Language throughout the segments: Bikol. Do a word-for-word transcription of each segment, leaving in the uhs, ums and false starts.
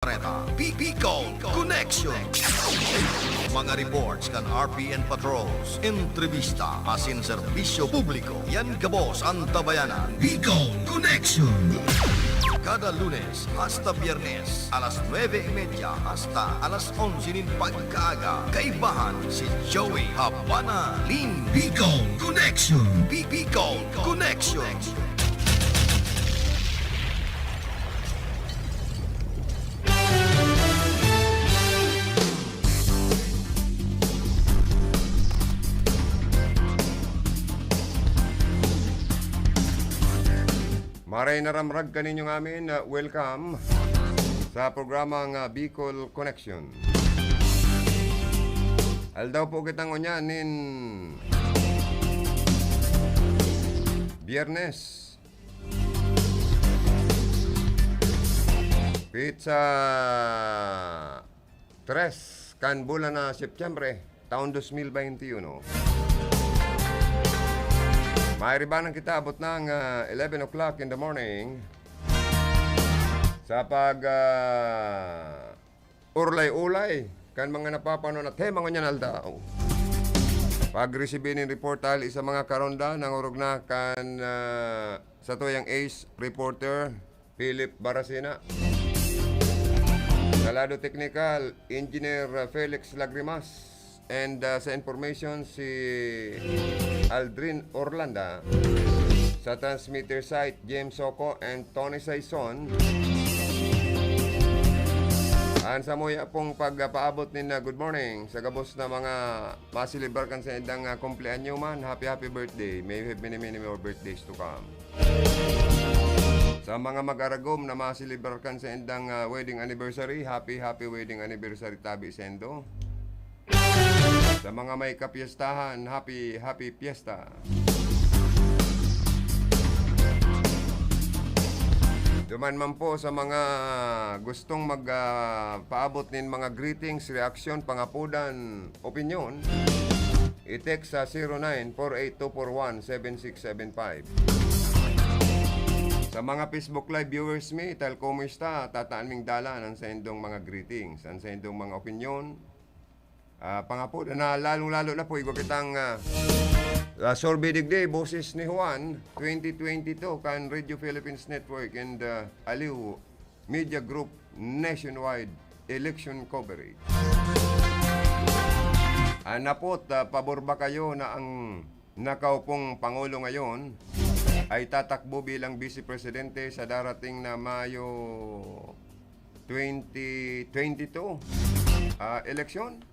Bareta, Bi-, Bicol Connection. Mga reports kan R P N patrols, entrevista asin serbisyo publiko. Yan gabos an tabayanan. Bicol Connection. Kada Lunes hasta Biyernes, alas nuebe y media hasta alas onse nin pagkaaga, kaibahan si Joey Habana Lin. Bicol Connection. Bi-, Bicol Connection. Maray na ramrag kaninyo ngamin, ah, welcome sa programang, ah, Bicol Connection. Aldaw po kita ngunyan nin Biyernes. Petsa tres kan bulan na Setyembre, taon dos mil baynte uno. Mairibanan kita abot ng, ah, eleven o'clock in the morning sa pag, ah, urlay-ulay kan mga napapanon at tema ngunyan aldaw. Pagresibi nin report hali sa mga karonda, nangorog na kan, ah, satuyang ace reporter, Philip Baracena. Sa lado teknikal, Engineer Felix Lagrimas. And, ah, sa information, si Aldrin Orlanda. Sa transmitter site, James Soco and Tony Saison. An samuya pong pagpaabot nin, ah, good morning sa gabos na mga maselebrar kan saindang, ah, kumpleanyo man. Happy, happy birthday. May you have many, many more birthdays to come. Sa mga mag-aragom na maselebrar kan saindang, ah, wedding anniversary, happy, happy wedding anniversary tabi saindo. Sa mga may kapyestahan, happy, happy fiesta. Duman man po sa mga gustong mag, ah, paabot nin mga greetings, reaksyon, pangapodan, opinyon, i-text sa zero nine four eight two four one seven six seven five. Sa mga Facebook Live viewers mi, tal kumusta? Tataan ming dalan an saindong mga greetings, an saindong mga opinyon, ah, pangapod, na lalong-lalo na po, igwa kitang, ah, ah, survey digdi, Boses ni Juan, twenty twenty-two, kan Radio Philippines Network and, ah, Aliw Media Group nationwide election coverage. An napot, ah, pabor ba kayo na ang nakaupong Pangulo ngayon ay tatakbo bilang Vice Presidente sa darating na Mayo twenty twenty-two, ah, eleksyon?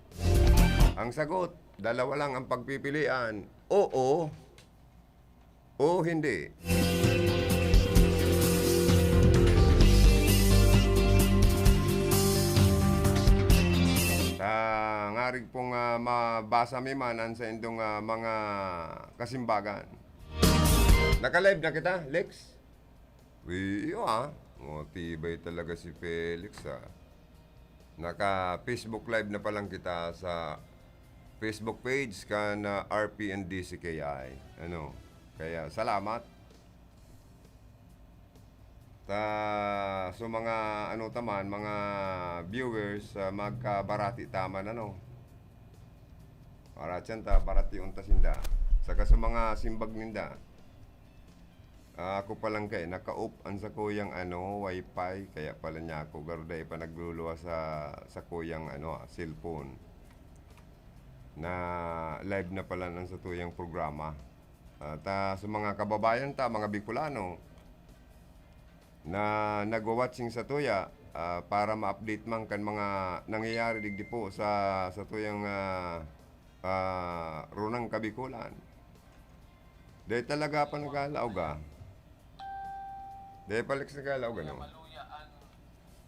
Ang sagot, dalawa lang ang pagpipilian, oo o hindi. Sa ngarig pong, ah, mabasa mi man an saindong, ah, mga kasimbagan. Naka-live na kita, Lex? Wi-, iyo, ah. Matibay talaga si Felix, ah. Naka-Facebook Live na palan kita sa Facebook page kan, ah, R P N D C K I. Ano? Kaya, salamat. Ta, so mga, ano ta man, mga viewers, ah, magkabarati ta man, ano? Para tiyan ta, baratiyon ta sinda. Saka sa mga simbag ninda, ah, ako palan kay naka-off an sakuyang, ano, wifi, kaya pala niya ako, garo dai pa nagluluwas sa sakuyang, ano, ah, cellphone. Na live na pala an satuyang programa. At, ah, sa mga kababayan ta, mga Bicolano, na nagwa-watching satuya, ah, para ma-update man kan mga nangyayari digdi po sa, satuyang, ah, ah, runang Kabikolan. Dai talaga pa naglalaog, ah. Dai pa, Lex, naglalaog, ano?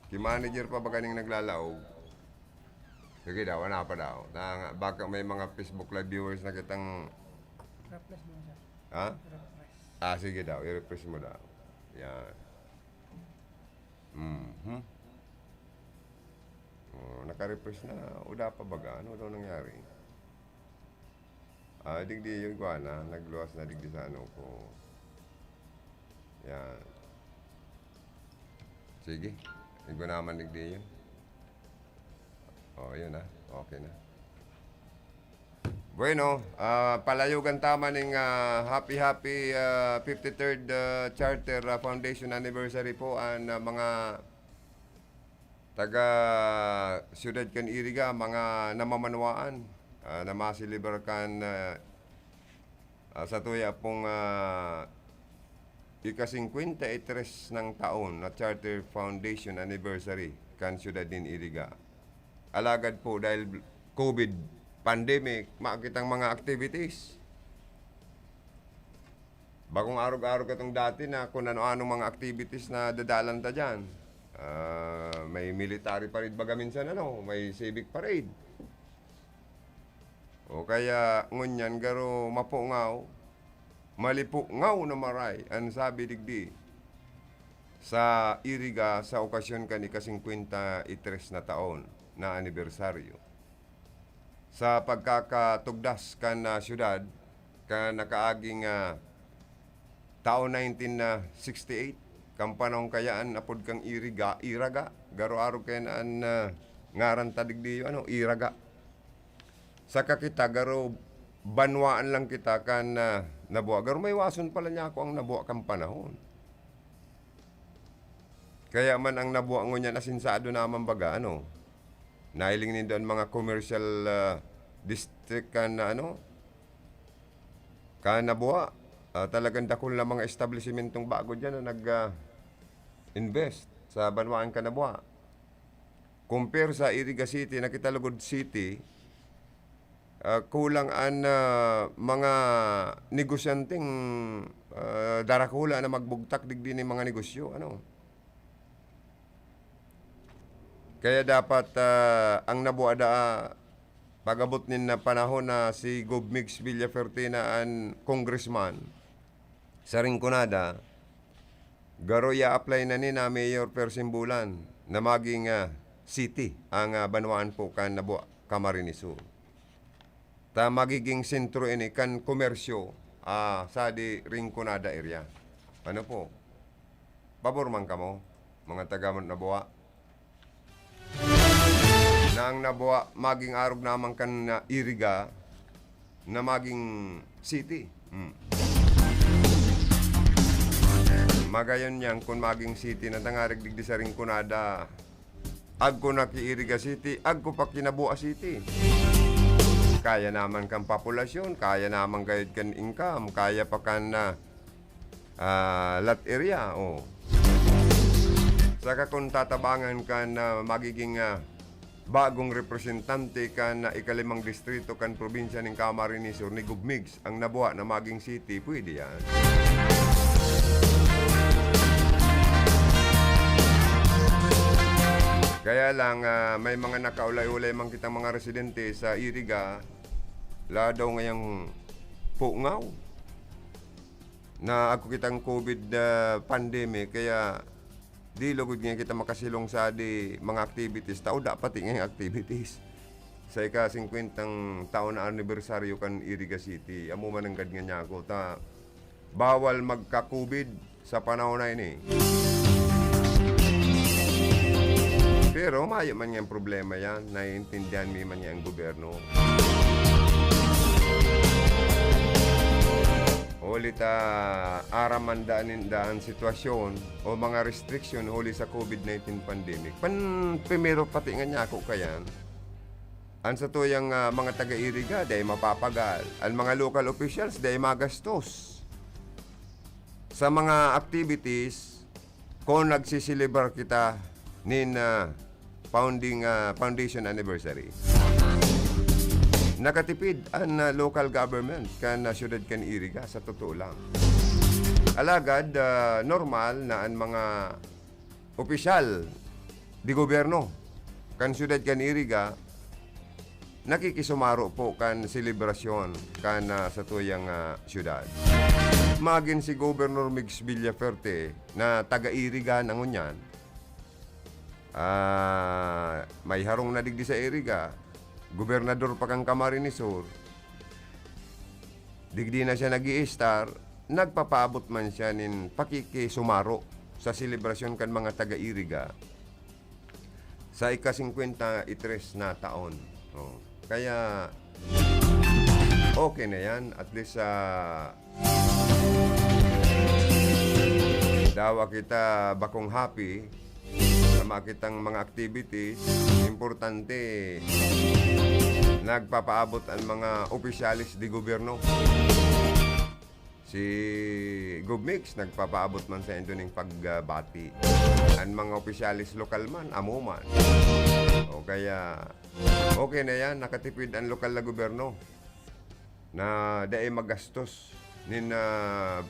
Ki manager pa ba ganing naglalaog? Sige daw, wala pa daw. Na, baka may mga Facebook Live viewers na kitang Refresh mo, sir. Ha? Refresh. Ah, sige daw, i-refresh mo daw. Yan. Mhm. Oh, naka-refresh na. Wala pa baga? Ano daw nangyari? Ah, digdi yung kuha na. Nagluwas na digdi sa ano ko. Yan. Sige. Tignan naman digdi yun. Oh, yun ah. Okay na. Bueno, ah, palayogan ta man ning, ah, happy, happy, ah, fifty-third, ah, Charter, ah, Foundation Anniversary po an, ah, mga taga siyudad kan Iriga, mga namamanwaan, ah, na maselebrar kan, ah, ah, sa tuya pong, ah, ika-singkwenta y tres nang taon na Charter Foundation Anniversary kan siyudad nin Iriga. Alagad po, dahil covid pandemic, mayo kitang mga activities. Bagong arog-arog katong dati na kung ano-anong mga activities na dadalan ta diyan. Ah, may military parade baga minsan, ano, may civic parade. O kaya, ngunyan, garo mapungaw, malipungaw na maray, an sabi digdi sa Iriga sa okasyon kan ika-singkwenta y tres na taon na anibersaryo. Sa pagkakatugdas kan, ah, siyudad, kan nakaaging, ah, taon nineteen sixty-eight, kan panahon kaya an apod kan Iriga, Iraga, garo arog kaya na an, ah, ngaran ta digdi, ano, Iraga. Saka kita, garo banwaan lang kita kan, ah, Nabua. Garo maiwason pala niya ako ang Nabua kan panahon. Kaya man ang Nabua ngunyan, asinsado naman baga, ano? Nahiling nindo an mga commercial, ah, district kan, ano, kan Nabua. Ah, talagang dakul na mga establisimentong bago diyan na nag, ah, invest sa banwaan kan Nabua. Compare sa Iriga City, na kita lugod city, ah, kulang an, ah, mga negosyanteng, ah, darakula na magbugtak digdi nin mga negosyo, ano. Kaya dapat, ah, ang Nabua daa, pag-abot nin na panahon na si Gov Migs Villafuerte na an congressman sa Rinconada, garo i-a-apply na ni na Mayor Persimbulan na maging, ah, city ang, ah, banwaan po kan Nabua, Camarines Sur. Ta magiging sentro ini kan komersyo, ah, sa di Rinconada area. Ano po? Pabor man kamo, mga taga Nabua? Na ang Nabua maging arog naman kan, ah, Iriga na maging city. Hmm. Magayon niyan kun maging city na tangarig digdi sa Rinconada, agko na ki Iriga City, agko pa ki Nabua City. Kaya naman kan populasyon, kaya naman gayod kan income, kaya pa kan, ah, ah, lot area, oh. Saka kun tatabangan kan, ah, magiging, ah, bagong representante kan, ah, ikalimang distrito kan probinsya nin Camarines Sur ni Gov Migs, ang Nabua na maging city, pwede yan. Kaya lang, ah, may mga nakaulay-ulay man kitang mga residente sa Iriga, ladaw ngayang pungaw na agko kitang covid, ah, pandemic, kaya di lugod nga kita makasilong sa di mga activities, ta uda pati ngayang activities. Sa ika-singkwentang taon na anibersaryo kan Iriga City, amo man nanggad nga niya ako, ta bawal magka-covid sa panahon na ini. Pero mayo man niyang problema yan, naiintindihan mi man niya ang gobyerno. Huli ta, aram man daan ninda an sitwasyon o mga restriction huli sa covid nineteen pandemic. Pan, primero pati nga niya ako kayan, an satuyang, ah, mga taga-Iriga, dai mapapagal. An mga local officials, dai magastos sa mga activities kung nagsiselebrar kita nin, ah, founding, ah, foundation anniversary. Nakatipid an, ah, local government kan, ah, siyudad kan Iriga, sa totoo lang. Alagad, ah, normal na an mga opisyal di gobyerno kan siyudad kan Iriga nakikisumaro po kan selebrasyon kan, ah, satuyang, ah, siyudad. Magin si Governor Migs Villafuerte na taga-Iriga na ngunyan, ah, may harong na digdi sa Iriga, gobernador pa kan Camarines Sur, digdi na siya nag-i-star, nagpapaabot man siya nin pakikisumaro sa selebrasyon kan mga taga-Iriga. sa ika-singkwenta y tres na taon. Oh. Kaya, okay na yan. At least, ah, dawa kita bakong happy sa makitang mga activities. Importante, nagpapaabot ang mga opisyales de gobyerno. Si Gov Mix nagpapaabot man sa indo ning pagbati. Ang mga opisyales lokal man, amo man. O kaya, okay na yan, nakatipid ang lokal na gobyerno na dai magastos nin, ah,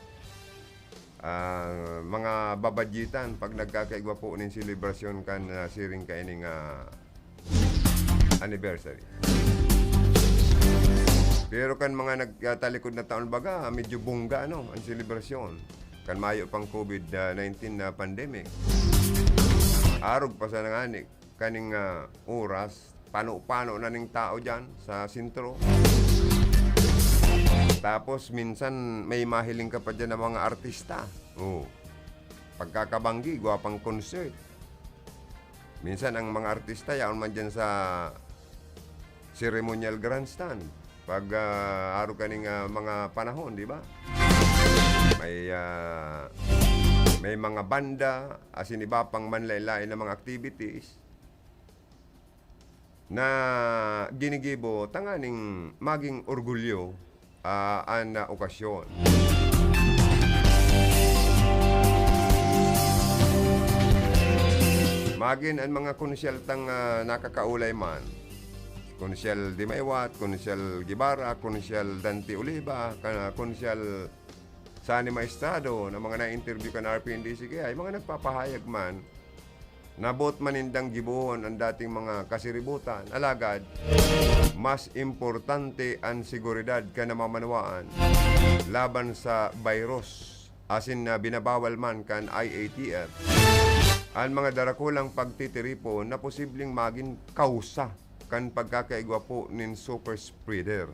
ah, mga babadyitan pag nagkakaigwa po nin selebrasyon kan, ah, siring kaining, ah, anniversary. Pero kan mga nagtalikod na taon baga, medyo bongga, ano, ang selebrasyon. Kan mayo pang COVID nineteen na pandemic. Arog pa sana ngani, kaning, ah, oras, pano-pano na ning tao diyan sa sentro. Tapos minsan may mahiling ka pa diyan ng mga artista. Oh. Pagkakabanggi, igwa pang concert. Minsan ang mga artista, yaon man diyan sa ceremonial grandstand. Pag, ah, arog kaning, ah, mga panahon, di ba? May, ah, may mga banda, asin iba pang manlain-lain na mga activities na ginigibo tanganing maging orgulyo, ah, an, ah, okasyon. Magin an mga konsyal tang, ah, nakakaulay man, Konsyal Dimaywat, Konsyal Guevara, Konsyal Dante Oliva, ka-, Konsyal Sonny Maestrado, na mga na-interview kan R P N D C K I, mga nagpapahayag man na boot man nindang gibohon an dating mga kasiributan, alagad mas importante an seguridad kan namamanwaan laban sa virus, asin na binabawal man kan I A T F an mga darakulang pagtitiripon na posibleng magin kausa kan pagkakaigwa po nin super spreader.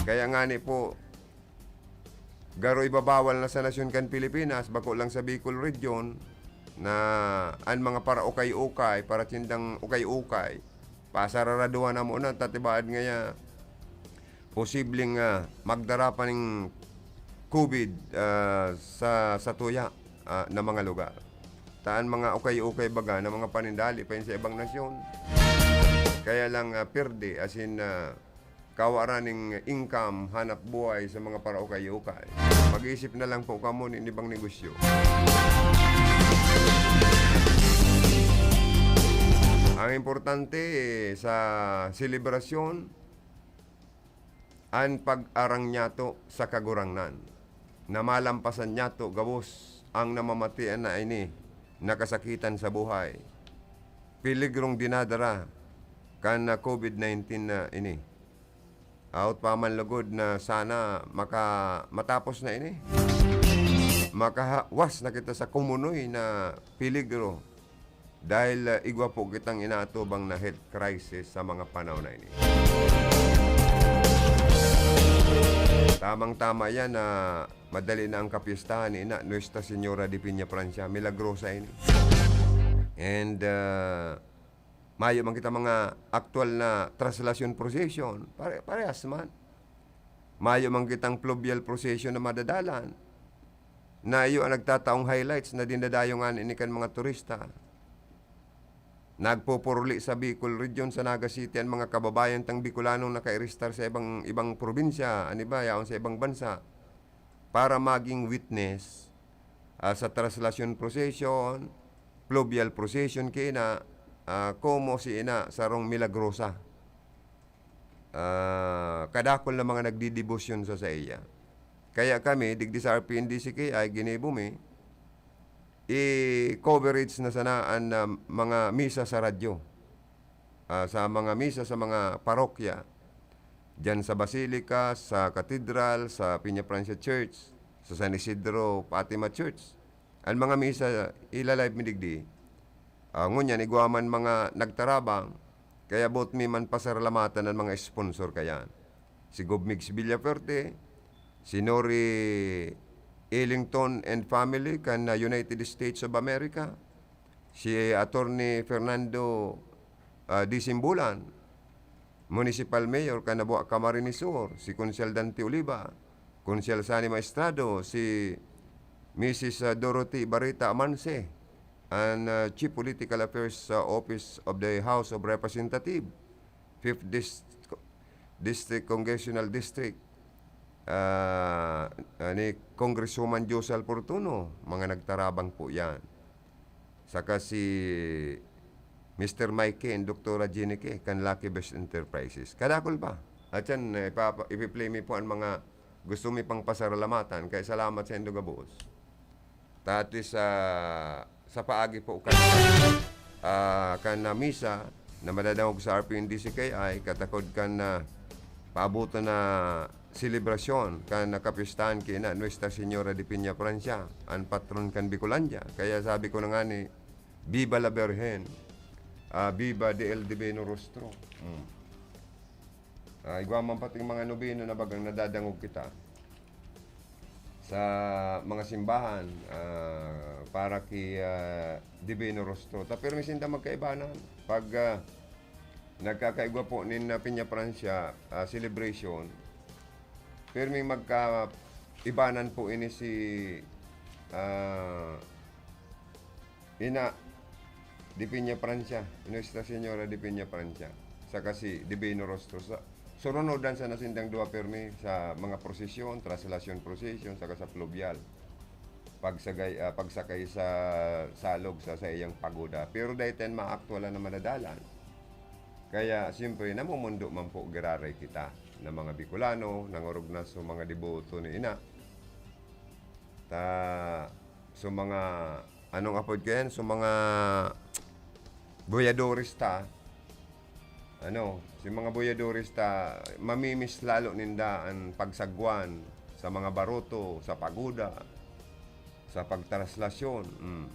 Kaya ngani po, garo ibabawal na sa nasyon kan Pilipinas, bako lang sa Bicol Region, na an mga paraukay-ukay, paratindang ukay-ukay, pasararaduhan na muna, tatibaad ngaya, posibleng, ah, magdara pa ning COVID, ah, sa, sa tuya, ah, na mga lugar. Ta an mga ukay-ukay baga na mga paninda hali pa yun sa ibang nasyon. Kaya lang, ah, perde, asin, ah, kawaran ning income, hanap buhay sa mga paraukay-ukay. Mag-isip na lang po kamo nin ibang negosyo. Ang importante, eh, sa selebrasyon, an pag-arang niyato sa Kagurangnan, na malampasan niyato gabos ang namamatian na ini, nakasakitan sa buhay, peligrong dinadara kan COVID nineteen na ini. Hot pa man lugod na sana maka-, matapos na ini. Makawas na kita sa kumunoy na peligro. Dahil, ah, igwa po kitang inaatubang na health crisis sa mga panahon na ini. Tamang-tama yan na madali na ang kapistahan ni Ina Nuestra Señora de Peña Francia. Milagrosa ini. And, ah, mayo man kita mga aktual na traslasyon procession. Pare-, parehas man. Mayo man kitang fluvial procession na madadalan. Na iyo ang nagtataong highlights na dinadayo ngani ini kan mga turista. Nagpupuruli sa Bicol Region, sa Naga City, an mga kababayan tang Bicolanong nakairestar sa ibang, ibang probinsya, an iba, yaon sa ibang bansa, para maging witness, ah, sa traslasyon procession, fluvial procession ki Ina, ah, komo si Ina sarong milagrosa. Ah, kadakul na mga nagdidebosyon sa saiya. Kaya kami, digdi sa R P N D C K I, ginibo mi, i-coverage na sana an, ah, mga misa sa radyo. Ah, sa mga misa sa mga parokya, diyan sa Basilica, sa Cathedral, sa Peñafrancia Church, sa San Isidro Fatima Church. An mga misa, ila-live mi digdi. Ah, ngunyan, igwa man mga nagtarabang, kaya boot mi man pasalamatan an mga sponsor kayan. Si Gov Migs Villafuerte, si Nori Ellington and family kan, ah, United States of America, si Attorney Fernando ah, Disimbulan, Municipal Mayor kan Labuan Camarines Sur, si Konsehal Dante Oliva, Konsehal Sunny Maestrado, si Missus, ah, Dorothy Barita Amanse, an, ah, Chief Political Affairs sa Office of the House of Representative, Fifth Dis-, District Congressional District, ah, ah, ni Congresswoman Josal Fortuno, mga nagtarabang po yan. Saka si Mister Mike and Doktora Jenny Ke, kan Lucky Best Enterprises. Kadakul pa. At yan, eh, ipapa-, ipi-play mi po ang mga gusto mi pang pasaralamatan. Kaya salamat sa indo gabos. Ta at least, ah, sa paagi po kan, ah, kan, ah, misa na madadangog sa R P N D C K I, katakod kan, ah, paaboton na selebrasyon kan nakapistahan kina Nuestra Señora de Peña Francia, an patron kan Bicolandia. Kaya sabi ko na nga ni, "Viva la Virgen! Ah, viva D L Divino Rostro!" Mm. Ah, igwa man pating mga nobena na bagang nadadangog kita sa mga simbahan, ah, para ki, ah, Divino Rostro. Ta pirmi sinda magkaibanan. Pag, ah, nagkakaigwa po nin, ah, Peña Francia, ah, celebration, pirmi magkaibanan po ini si, ah, Ina de Peña Francia, Nuestra Señora de Peña Francia, saka si Divino Rostro. Sa, surunodan sana sindang duwa pirmi sa mga prosesyon, traslasyon prosesyon, saka sa fluvial. Pagsagay, ah, pagsakay sa salog sa, sa iyang pagoda. Pero dai ta yan maaktualan na madadalan. Kaya, siyempre, namumundo man po giraray kita na mga Bicolano, nangorog na sa mga deboto ni Ina. Ta, sa mga, anong apod ko yan? Sa mga boyadores ta, ano, si mga boyadores ta, mamimiss lalo ninda an pagsagwan sa mga baroto, sa pagoda, sa pagtraslasyon. Mm.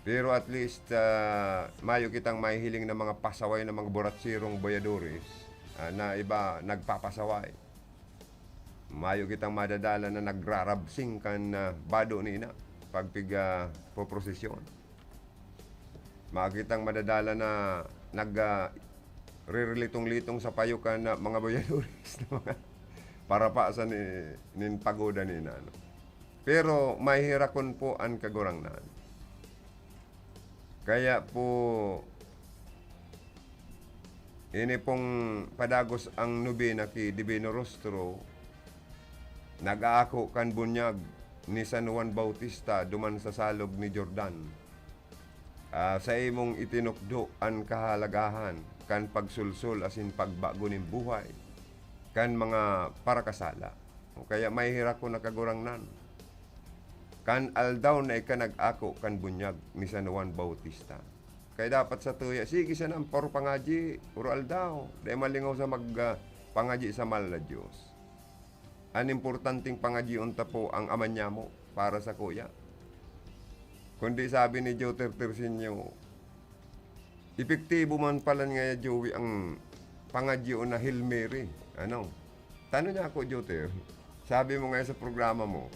Pero at least, ah, mayo kitang mahihiling na mga pasaway na mga buratsirong boyadores, ah, na iba nagpapasaway. Mayo kitang madadala na nagrarabsing kan, ah, bado ni Ina pag pig-, ah, poprosesyon. Mayo kitang madadala na nag, ah, rirelitong-litong sa payo kan, ah, mga boyadores na mga parapasan ni, nin pagoda ni Ina, no? Pero mahihirakon po an Kagurangnan. Kaya po, ini pong padagos ang nobena ki Divino Rostro, nag-aako kan bunyag ni San Juan Bautista duman sa salog ni Jordan. Ah, sa imong itinukdo an kahalagahan kan pagsulsol asin pagbago nin buhay kan mga parakasala. O kaya mahihirakon na, Kagurangnan. Kan aldaw na ika nag-ako kan bunyag ni San Juan Bautista. Kaya dapat sa tuya, sige sana ang paro pangadyi, puro aldaw. Dai malingaw sa mag, ah, pangadyi sa mahal na Diyos. An importanteng pangadyion ta po ang Ama Niamo para sa kuya. Kundi sabi ni Joter Tercinio, epektibo man pala ngaya, Joey, ang pangadyion na Hail Mary. Ano? Tano niya ako, Joter. Sabi mo ngaya sa programa mo,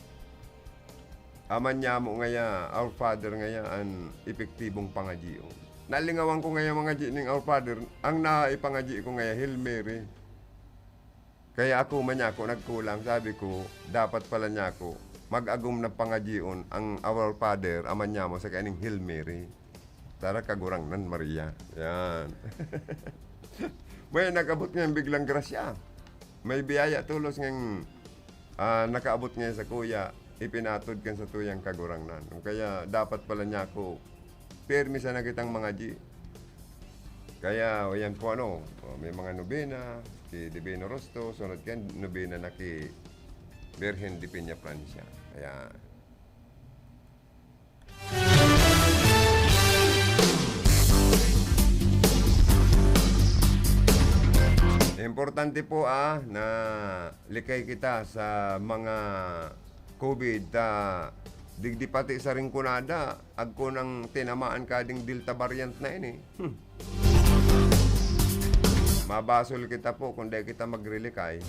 Ama Niamo ngaya, Our Father ngaya, an epektibong pangadyion. Nalingawan ko ngaya mangadyi ning Our Father, ang naipangadyi ko ngaya, Hail Mary. Kaya ako man niya ako nagkulang, sabi ko, dapat pala niya ako mag-agom na pangadyion ang Our Father, Ama Niamo, saka ining Hail Mary. Tara, Kagurangnan Maria. Yan. May nag-abot ngayong biglang grasya. May biyaya tolos ngayong, ah, nakaabot ngayon sa kuya, ipinatod kan sa tuyang Kagurangnan. Kaya dapat pala niya ako, pirmi sana kitang mangadyi. Kaya, o yan po ano, o, may mga nobena, si Divino Rostro, sunod kan nobena na ki Birhen de Peña Francia. Ayan. Importante po, ah, na likay kita sa mga COVID, ta digdi pati sa Rinconada, agko nang tinamaan kading Delta variant na ini. Hmm. Mabasol kita po kung di kita magrilikay.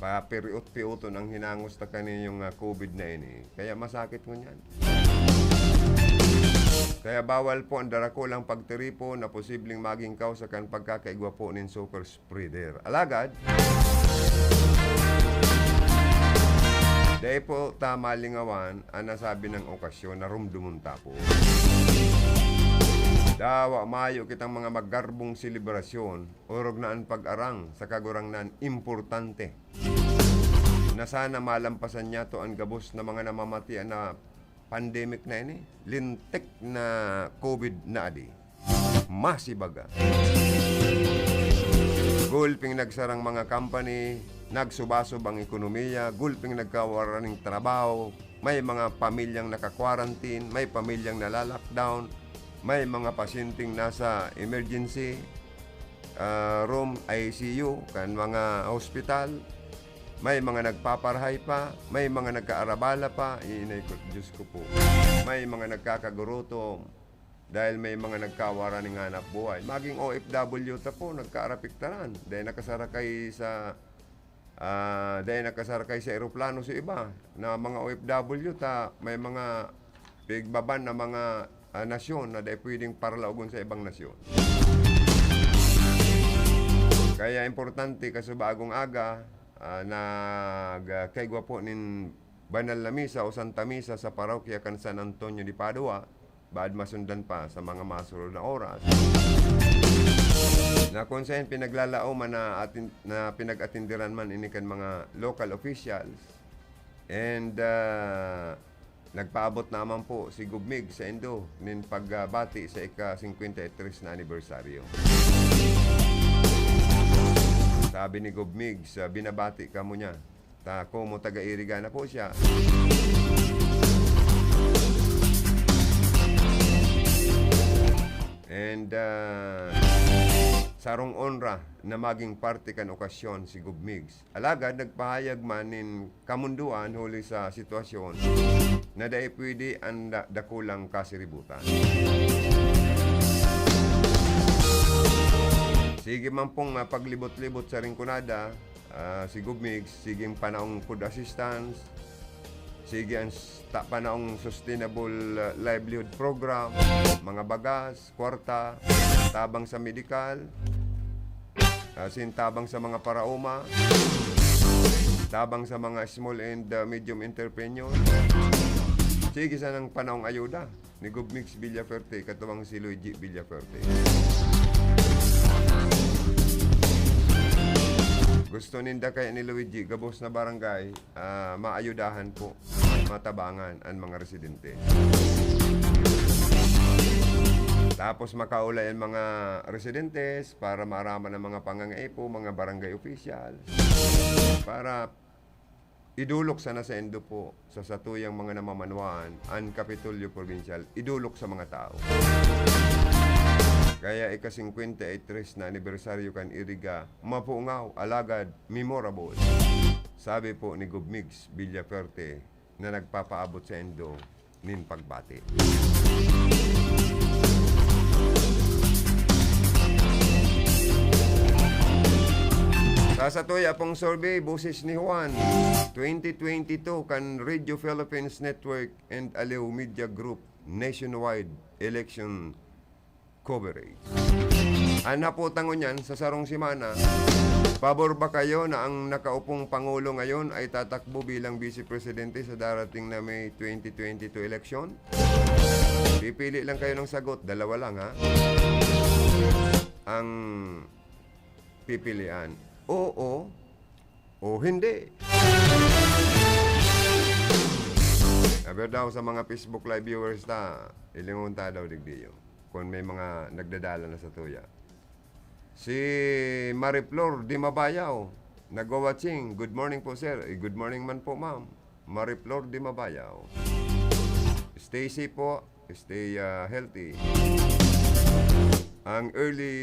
Papiriot-pioton ang hinangos ta kaniyong, ah, COVID na ini. Kaya masakit ngunyan. Kaya bawal po ang darakulang pagtiripon na posibleng maging kausa kan pagkakaigwa po nin super spreader. Alagad, dai po ta malingawan an nasabi nang okasyon na rumdumon ta po. Dawa mayo kitang mga magarbong selebrasyon, orog na an pag-arang sa Kagurangnan importante, na sana malampasan niyato an gabos na mga namamatian na pandemic na ini, lintik na covid na adi. Masibaga. Gulping nagsarang mga company, nagsubasob ang ekonomiya, gulping nagkawara ning trabaho, may mga pamilyang naka-quarantine, may pamilyang nala-lockdown, may mga pasyenteng nasa emergency, ah, room, I C U, kan mga hospital. May mga nagpaparahay pa, may mga nagkaarabala pa, iinay ko, Diyos ko po. May mga nagkakagurutom dahil may mga nagkawara ning hanap buhay. Maging O F W ta po, nagkaarapiktaran. Dahil nakasarakay sa, ah, dahil nakasarakay sa eroplano sa iba na mga O F W ta, may mga pigbaban na mga, ah, nasyon na dai pwedeng parlaogon sa ibang nasyon. Kaya importante, kasubagong aga, ah, nag, ah, kaigwa po nin banal na misa o Santa Misa sa parokya kan San Antonio de Padua, baad masundan pa sa mga masunod na oras, na kung saen pinaglalaoman na atin-, na pinag-atindiran man ini kan mga local officials. And, ah, nagpaabot naman po si Gov Mig saindo nin pagbati sa ika-singkwenta y tres na anibersaryo. Sabi ni Gov Mig, sa binabati kamo niya, ta komo taga Iriga na po siya. And, ah, sarong onra na maging parte kan okasyon si Gov Migs. Alagad nagpahayag man nin kamundoan huli sa sitwasyon na dai pwede an da-, dakulang kasiributan. Sige man pong, ah, paglibot-libot sa Rinconada, ah, si Gov Migs, sige ang panaong food assistance, sige ang s-, ta-, panaong sustainable, ah, livelihood program, mga bagas, kwarta, tabang sa medikal, asin tabang sa mga paraoma, tabang sa mga small and, ah, medium entrepreneur. Sige sanang panaong ayuda ni Gov Migs Villafuerte, katuwang si Luigi Villafuerte. Gusto ninda kaya ni Luigi, gabos na barangay, ah, maayudahan po, matabangan an mga residente. Tapos makaulay an mga residentes para maaraman ang mga pangangaipo, mga barangay officials, para idolok sana saindo po sa satuyang mga namamanwaan an Kapitolyo Probinsyal, idolok sa mga tao. Kaya ika-singkwenta y tres na anibersaryo kan Iriga, mapungaw, alagad memorable, sabi po ni Gov Migs Villafuerte na nagpapaabot saindo nin pagbati. Sa satuya pong survey, Boses ni Juan, twenty twenty-two kan Radio Philippines Network and Aliw Media Group nationwide election coverage. An naputang ngunyan sa sarong semana, pabor ba kayo na ang nakaupong Pangulo ngayon ay tatakbo bilang Vice Presidente sa darating na May twenty twenty-two election? Pipili lang kayo ng sagot, dalawa lang, ha? Ang pipilian, oo o hindi. Aber daw sa mga Facebook Live viewers ta, ilingon ta daw digdiyo, kung may mga nagdadala na satuya. Si Mariflor Dimabayaw, nagwa-watching. Good morning po, sir. Eh, good morning man po, ma'am. Mariflor Dimabayaw. Stay safe po. Stay, ah, healthy. Ang early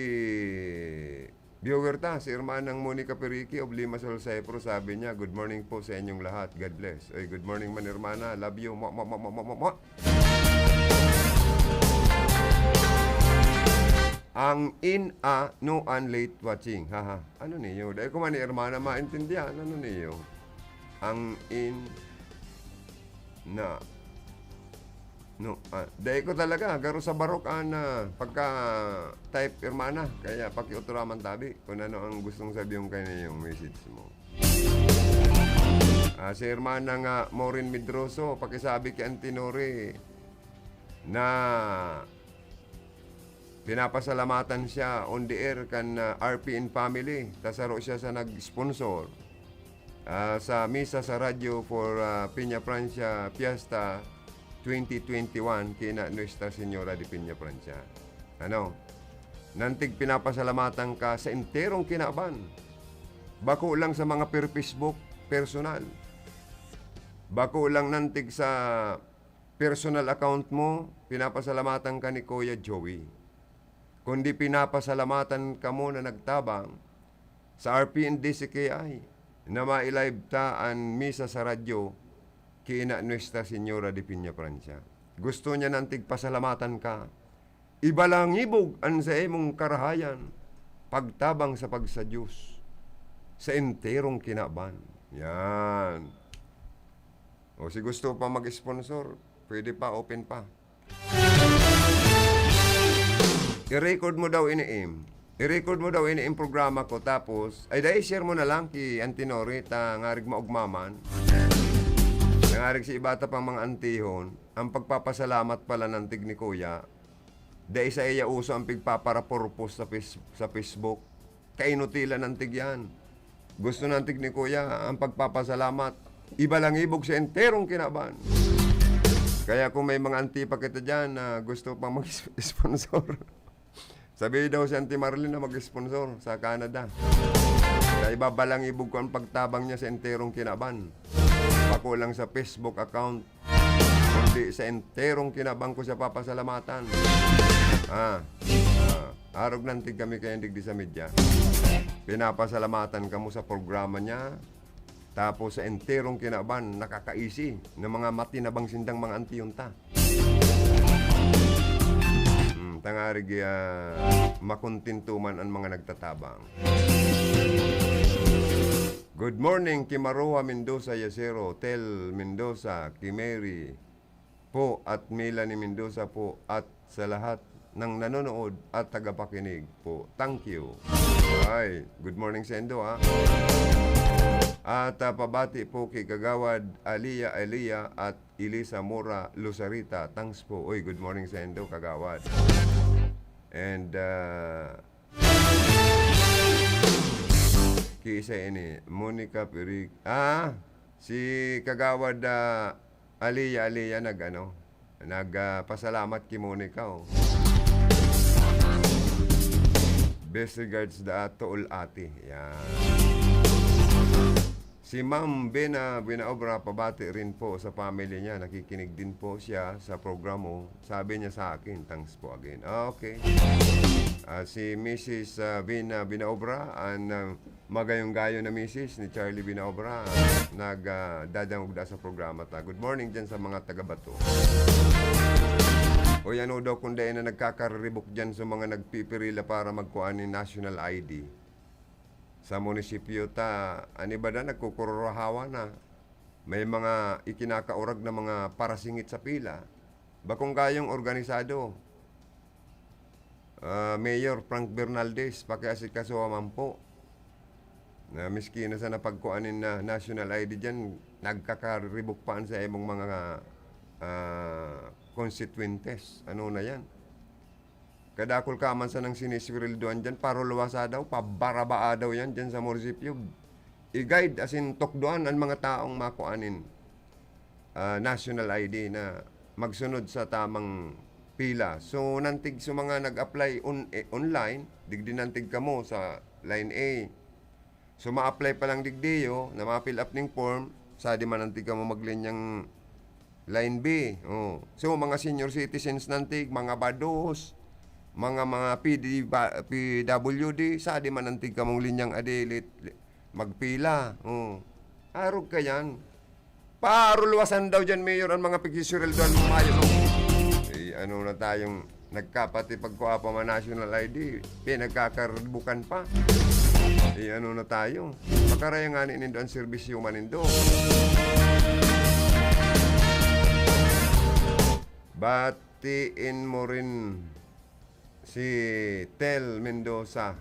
viewer ta, si Hermanang Monica Perique of Limassol, Cyprus, sabi niya, "Good morning po sa inyong lahat. God bless." Oy, good morning man, Hermana. Love you. Mwa, mwa, mwa. Ang in a no an late watching. Haha. Ano niyo? Dai ko man ni Hermana maintindihan. Ano niyo? Ang in na No, ah, dai ko talaga, garo sa barok an, ah, pagka-type, hermana. Kaya pakiuturaman tabi kung ano ang gustong sabihon kaini yung message mo. Ah, si Hermana nga Maureen Medroso, pakisabi kay Auntie Nori na pinapasalamatan siya on the air kan, ah, R P N family. Ta saro siya sa nag-sponsor, ah, sa misa sa radyo for, ah, Peña Francia Fiesta twenty twenty-one kina Nuestra Señora de Peña Francia. Ano? Nantig pinapasalamatan ka sa enterong kinaban. Bako lang sa mga per Facebook, personal. Bako lang nantig sa personal account mo, pinapasalamatan ka ni Kuya Joey. Kundi pinapasalamatan kamo na nagtabang sa R P N D C K I na mai-live ta an misa sa radyo ki Ina Nuestra Señora de Peña Francia. Gusto niya nantig pasalamatan ka. Ibalangibog an saimong karahayan, pagtabang sa pagsa-Diyos, sa enterong kinaban. Yan. O si gusto pa mag-sponsor, pwede pa, open pa. I-record mo daw ini, Im. I-record mo daw ini, Im, programa ko, tapos, ay, dai, share mo na lang ki Auntie Nori, ta ngarig maugmaman. Ngarig si iba ta pang mga antihon, ang pagpapasalamat pala ng tig ni Kuya, dai sa iya uso ang pigpapara-purpose sa Face-, sa Facebook. Kainutilan ng tig yan. Gusto ng tig ni Kuya ang pagpapasalamat. Ibalangibog sa enterong kinaban. Kaya kung may mga anti pa kita dyan na gusto pang mag-sponsor, sabi daw si Auntie Marlene na mag-sponsor sa Canada. Kaya ibabalangibog ko ang pagtabang niya sa enterong kinaban. Bako lang sa Facebook account, kundi sa enterong kinaban ko siya papasalamatan. Ah, ah, arog nantig kami kayo digdi sa media. Pinapasalamatan kamo sa programa niya. Tapos sa enterong kinaban, nakakaisi na mga matinabang sindang mga antiyon ta. Hmm, tangarig, ah, makontento man an mga nagtatabang. Good morning, ki Maroa Mendoza Yacero, Tel Mendoza, ki Mary po at Melanie Mendoza po, at sa lahat ng nanonood at tagapakinig po. Thank you. Ay, good morning sa indo, ha. At, ah, pabati po ki Kagawad Alia Elia at Elisa Mora Luzarita. Thanks po. Uy, good morning sa indo, Kagawad. And, ah, ki isa ini, Monica Pirig. Ah, si Kagawad, ah, Alia Alia nag-ano, nag, ah, pasalamat ki Monica, oh. Best regards da Tool Ate. Yan. Si Ma'am Bena Buenaobra, pabati rin po sa family niya. Nakikinig din po siya sa programa. Sabi niya sa akin, "Thanks po again." Ah, okay. Ah, si Missus, ah, Bena Buenaobra, an, ah, magayong-gayo na misis ni Charlie Binaobra, nag, ah, dadangog da sa programa ta. Good morning dyan sa mga taga-Bato. O yan, o daw, kung dai na nagkakaribok dyan sa mga nagpipirila para magkuha ni national I D. Sa munisipyo ta, an iba da, nagkukururahawa na. May mga ikinakaurag na mga parasingit sa pila. Bakong gayong organisado. Ah, Mayor Frank Bernaldez, pakiasikaso man po. Na miski na sa napagkuan nin na national I D dyan, nagkakaribok pa an sa imong mga, ah, konstituyentes. Ano na yan? Kadakul ka man sanang sinisweldoan dyan, parulwasa daw, pabarabaa daw yan dyan sa munisipyo. I-guide, asin tukdoan an mga taong makuanin, ah, national I D na magsunod sa tamang pila. So, nantig sa mga nag-apply on-, eh, online, digdi nantig kamo sa line A. So, ma-apply pa lang digdiyo na ma-fill up ning form, sa di man nantig kamo maglinyang line B. Oh. So, mga senior citizens nantig, mga bados, mga, mga P D ba, P W D, sa di man nantig kamong linyang adilit, magpila. Oh. Arog ka yan. Parulwasan daw dyan, Mayor, ang mga pagsisureldoan mo, mayo, no? Eh, ano na tayong nagkapati pagkuha pa man national I D, pinagkakarbukan pa. Eh, ano na tayo? Pakaraya nga ni nindo ang serbisyo man nindo. Batiin mo rin si Tel Mendoza.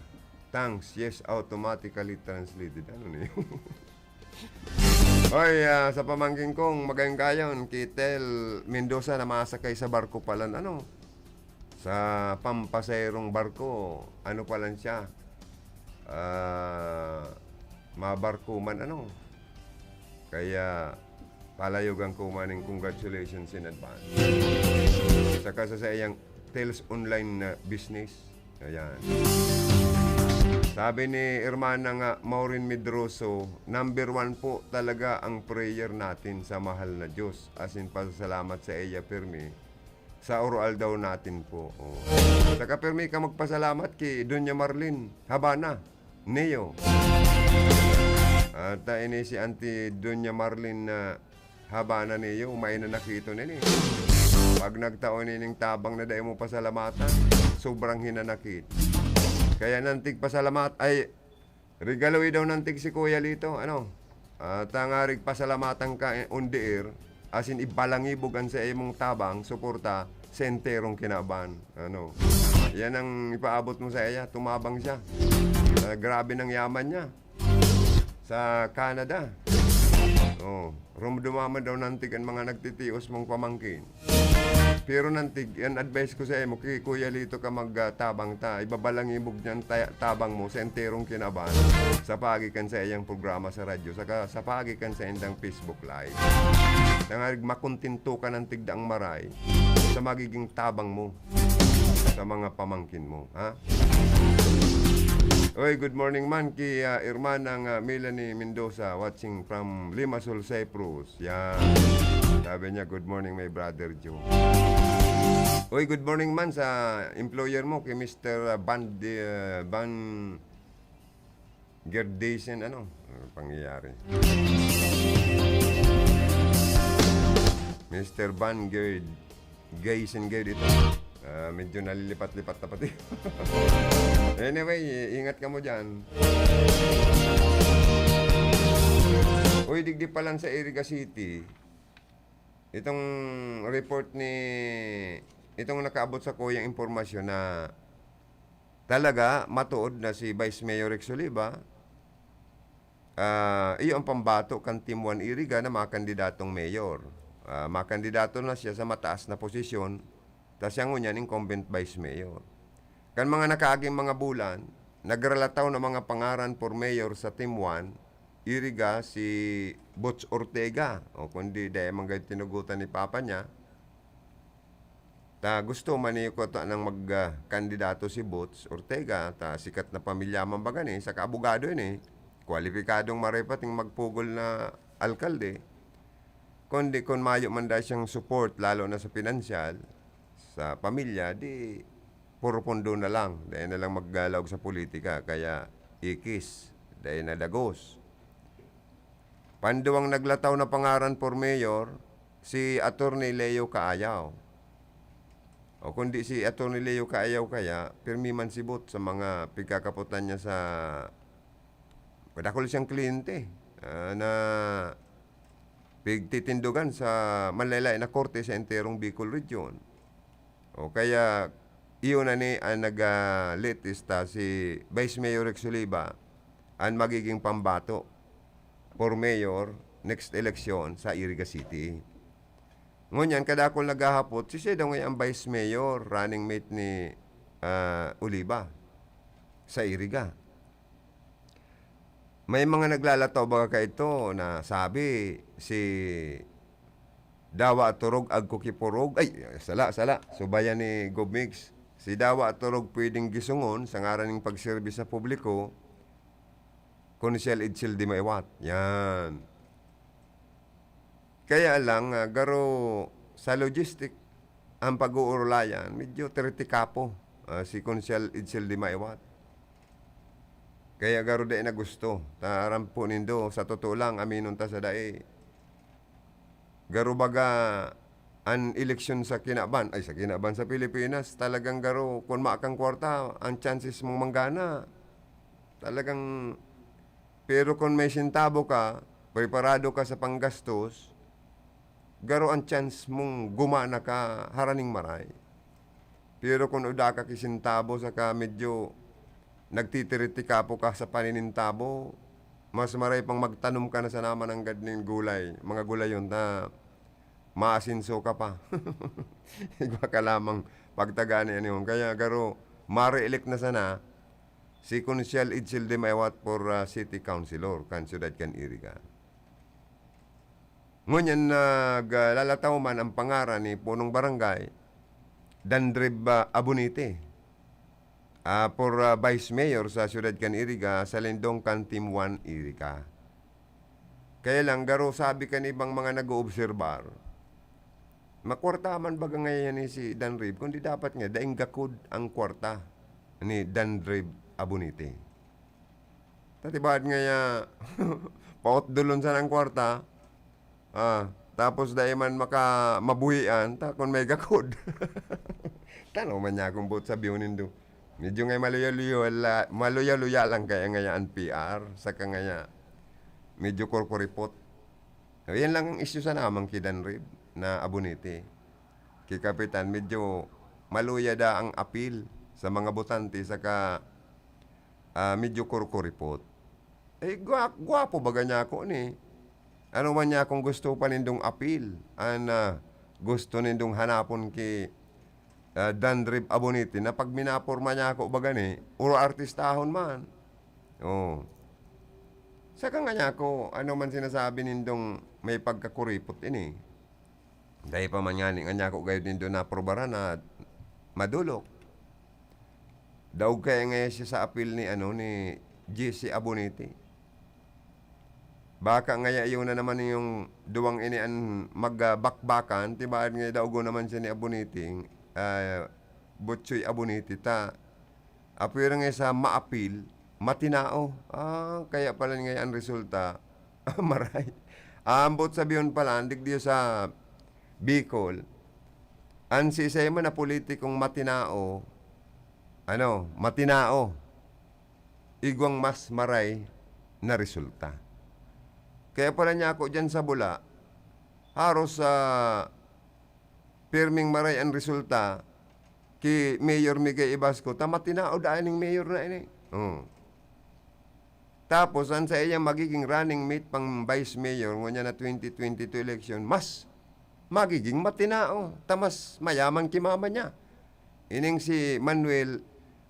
Thanks. Yes, automatically translated. Ano na yun? Oy, ah, sa pamangkin kong magayong-gayon, ki Tel Mendoza na masakay sa barko palan, ano, sa pampasaherong barko, ano palan siya, ah, mabarko man, ano. Kaya, palayogan ko man ning congratulations in advance. Saka sa saiyang Tel's online na business. Ayan. Sabi ni Hermana nga, Maureen Medroso, "Number one po talaga ang prayer natin sa mahal na Diyos." As in, pasasalamat sa iya, pirmi. Sa oro-aldaw natin po. Oh. Saka pirmi ka magpasalamat ki Doña Marlene Habana Neo. At, ah, ini si Auntie Doña Marlene na Habana Neo, umay na nakito nini. Pag nagtao nining tabang na dai mo pasalamatan, sobrang hinanakit. Kaya nantig pasalamat, ay, regaloy daw nantig si Kuya Lito, ano? Ah, tangarig pasalamatan ka, eh, on the air, asin ibalangibog an sa imong tabang, suporta, sa enterong kinaban. Ano? Yan ang ipaabot mo sa iya, tumabang siya. Ah, grabe ng yaman niya. Sa Canada. Oh, rumdumaman daw nantig an mga nagtitios mong pamangkin. Pero nantig, an advice ko sa imo, ki Kuya Lito ka magtabang ta. Ibabalangibog niyan ta-, tabang mo sa enterong kinaban sa paagi kan sa iyang programa sa radyo, saka sa paagi kan sa indang Facebook Live. Tangarig makontento ka nantig daang maray sa magiging tabang mo sa mga pamangkin mo, ha? Oy, good morning man ki, ah, Hermana nga Melanie Mendoza, watching from Limassol, Cyprus. Yan. Sabi niya, "Good morning, my brother Joe." Oy, good morning man sa employer mo, ki Mister Van, ah, Van Gerdesen, ano? Ah, pangyayari. Mister Van Gerd-, Gaysen Gerd ito. Ah, medyo nalilipat-lipat na pati. Anyway, ingat kamo diyan. Uy, digdi pa lang sa Iriga City, itong report ni, itong nakaabot sa kuyang impormasyon na talaga matuod na si Vice Mayor Rex Oliva, ah, iyo ang pambato kan Team One Iriga na makandidatong mayor. Ah, makandidato na siya sa mataas na posisyon, ta siya ngunyan incumbent vice mayor. Kan mga nakaaging mga bulan, nagralataw na mga pangaran for mayor sa Team One, Iriga si Boots Ortega, o kundi dai man gayud tinugotan ni Papa niya. Ta gusto man ni kuta nang mag, ah, kandidato si Boots Ortega, ta sikat na pamilya man baga ni, saka abogado ini, kwalipikadong maray pating magpugol na alkalde. Kundi kun mayo man daa siyang support, lalo na sa pinansyal, sa pamilya, di puro pondo na lang. Dai na lang maggalaog sa politika, kaya ikis, dai na dagos. Panduwang naglataw na pangaran for mayor, si Attorney Leo Caayaw. O kundi si Attorney Leo Caayaw kaya, pirmi man si Boots sa mga pigkakapotan niya sa, madakul siyang kliyente, ah, na pigtitindogan sa manlaylay na korte sa enterong Bicol Region. O kaya, iyo na ni ang nag, ah, latest ta, si Vice Mayor Rex Oliva, ang magiging pambato for mayor next election sa Iriga City. Ngunyan, kadakul naghahapot, si siya daw ngayon ang vice mayor, running mate ni, ah, Oliva sa Iriga. May mga naglalataw baga kaito na sabi, si Dawa Turog, Agko Kipurog, ay, sala, sala, subayan ni Gob Migs. Si Dawa Turog pwedeng gisungon sa ngaran ning pagserbi sa publiko, Konsehal Edsel Dimaiwat. Yan. Kaya lang, ah, garo sa logistic, ang pag-uurulayan, medyo tritikapo, ah, si Konsehal Edsel Dimaiwat. Kaya garo dai na gusto. Ta aram po nindo, sa totoo lang, aminon ta sa dai. Garo baga an eleksyon sa kinaban, ay, sa kinaban sa Pilipinas, talagang garo, kun makang kwarta, ang chances mong manggana, talagang, pero kun may sentabo ka, preparado ka sa panggastos, garo an chance mong gumana ka haraning maray. Pero kun uda ka ki sentabo saka medyo nagtitiriti-kapo ka sa paninintabo, mas maray pang magtanom ka na sana mananggad nin gulay, mga gulayon na maasenso ka pa. Igwa ka lamang pagtagaan ni anihon. Kaya garo, mare-elect na sana si Konsyal Edsel de Maywat for, ah, city councilor kan siyudad kan Iriga. Ngunyan naglalataw man ang pangaran ni punong barangay, Dandrib, ah, Abonite, ah, for, ah, vice mayor sa siyudad kan Iriga sa lindong kan Team One Iriga. Kaya lang, garo sabi kan ibang mga nag-oobserbar, makwarta man baga ngayon ni si Danrib, kundi dapat nga daing gakod ang kwarta ni Danrib Abonite. Tatibad nga ya, pautdulon sana ang kwarta, ah, tapos dai man maka-, mabuhian, ta kun may gakod. Tano man niya kung buot sabihon nindo. Medyo ngay maluya-luya la-, maluya-luya lang kaya ngaya an P R, saka ngaya medyo kurkuripot. So, yan lang ang isyu sana man ki Danrib na Abonite. Ki Kapitan, medyo maluya da ang apil sa mga botante, saka, ah, medyo kurkuripot. Eh, gwa-, gwapo baga niya ako ni. Ano man niya kung gusto pa nindong apil, an, ah, gusto nindong hanapon ki, ah, Danrib Abonite na pag minaporma niya ako baga ni, uro artistahon man. Oh. Saka nga niya ako, ano man sinasabi nindong may pagkakuripot ini. Dai pa man ngani ngan niya ako gayod nindo naprobaran na madolok. Daog kaya ngaya siya sa apil ni, ano, ni Jesse Abonite. Baka ngaya iyo na naman yung duwang ini an magbakbakan, tibaad nga daogon naman siya ni Abonite, ah, Butchoy Abonite, ta apwera nga sa maapil, matinao. Ah, kaya pala nga an resulta, maray. Ambot sabihon pala, digdi sa Bicol, an siisay man na politikong matinao, ano, matinao, igwang mas maray na resulta. Kaya pala niya ako dyan sa Bula, haros sa pirming maray an resulta ki Mayor Migay Ibasco, ta matinao dai ning mayor na ini. Oh. Tapos, an saiyang magiging running mate pang vice mayor, ngunyan na twenty twenty-two election, mas magiging matinao, ta mas mayaman ki mama niya. Ining si Manuel,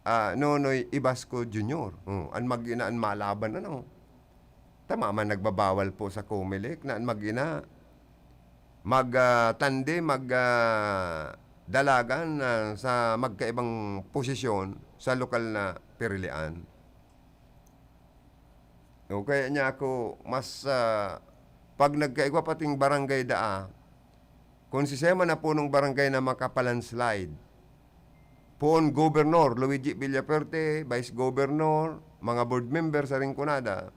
ah, Nonoy Ibasco Junior. Oh, an mag-ina an malaban, ano? Tama man, nagbabawal po sa Comelec na an mag-ina mag, ah, tandem, mag, ah, dalagan, ah, sa magkaibang posisyon sa lokal na pirilian. O kaya niya ako mas, ah, pag nagkaigwa pating barangay daa, kung si Sema na punong barangay na makapalandslide, poon Governor Luigi Villafuerte, Vice Governor, mga board member sa Rinconada,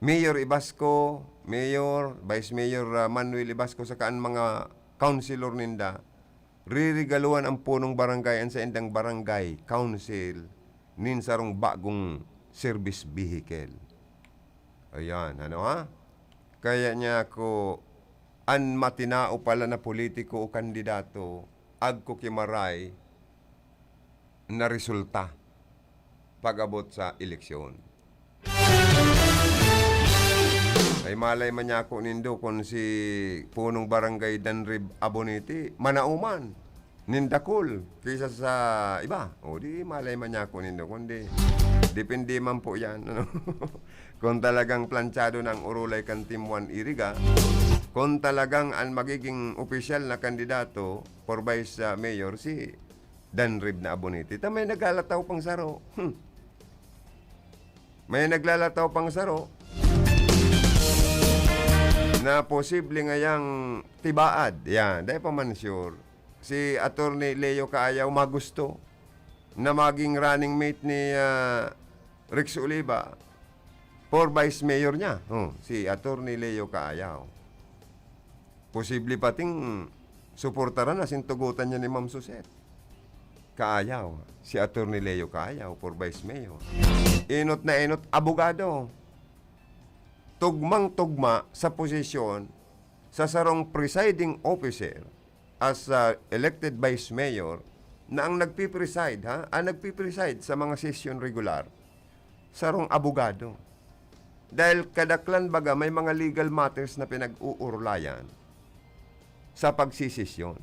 Mayor Ibasco, Mayor, Vice Mayor, ah, Manuel Ibasco, saka an mga councilor ninda, ririgaluhan ang punong barangay, an saindang barangay council, nin sarong bagong service vehicle. Ayan, ano ha? Kaya niya ako, an matinao pala na politiko o kandidato, agko ki maray na resulta pag-abot sa eleksyon. Ay, malay man niya ako nindo kun si punong barangay Danrib Abonite, manao man nin dakul kaysa sa iba. O, di malay man niya ako nindo, kundi depende man po yan, ano? Kung talagang planchado na ang urulay kan Team One Iriga, kung talagang ang magiging opisyal na kandidato for vice, ah, mayor si Danrib na Abonite, ta may naglalataw pang saro. Hmm. May naglalataw pang saro na posible ngayang tibaad. Yan, dai pa man sure. Si Attorney Leo Caayaw magusto na maging running mate ni, ah, Rex Oliva for vice mayor niya. Oh, si Attorney Leo Caayaw. Posible pating suportaran asin tugotan niya ni Ma'am Suzette Caayaw, si Attorney Leo Caayaw for vice mayor. Enot na enot, abogado. Tugmang-tugma sa posisyon sa sarong presiding officer as a elected vice mayor na ang nagpipreside, ha? Ang nagpipreside sa mga sesyon regular, sarong abogado. Dahil kadaklan baga may mga legal matters na pinag-uurulayan sa pagsisesyon.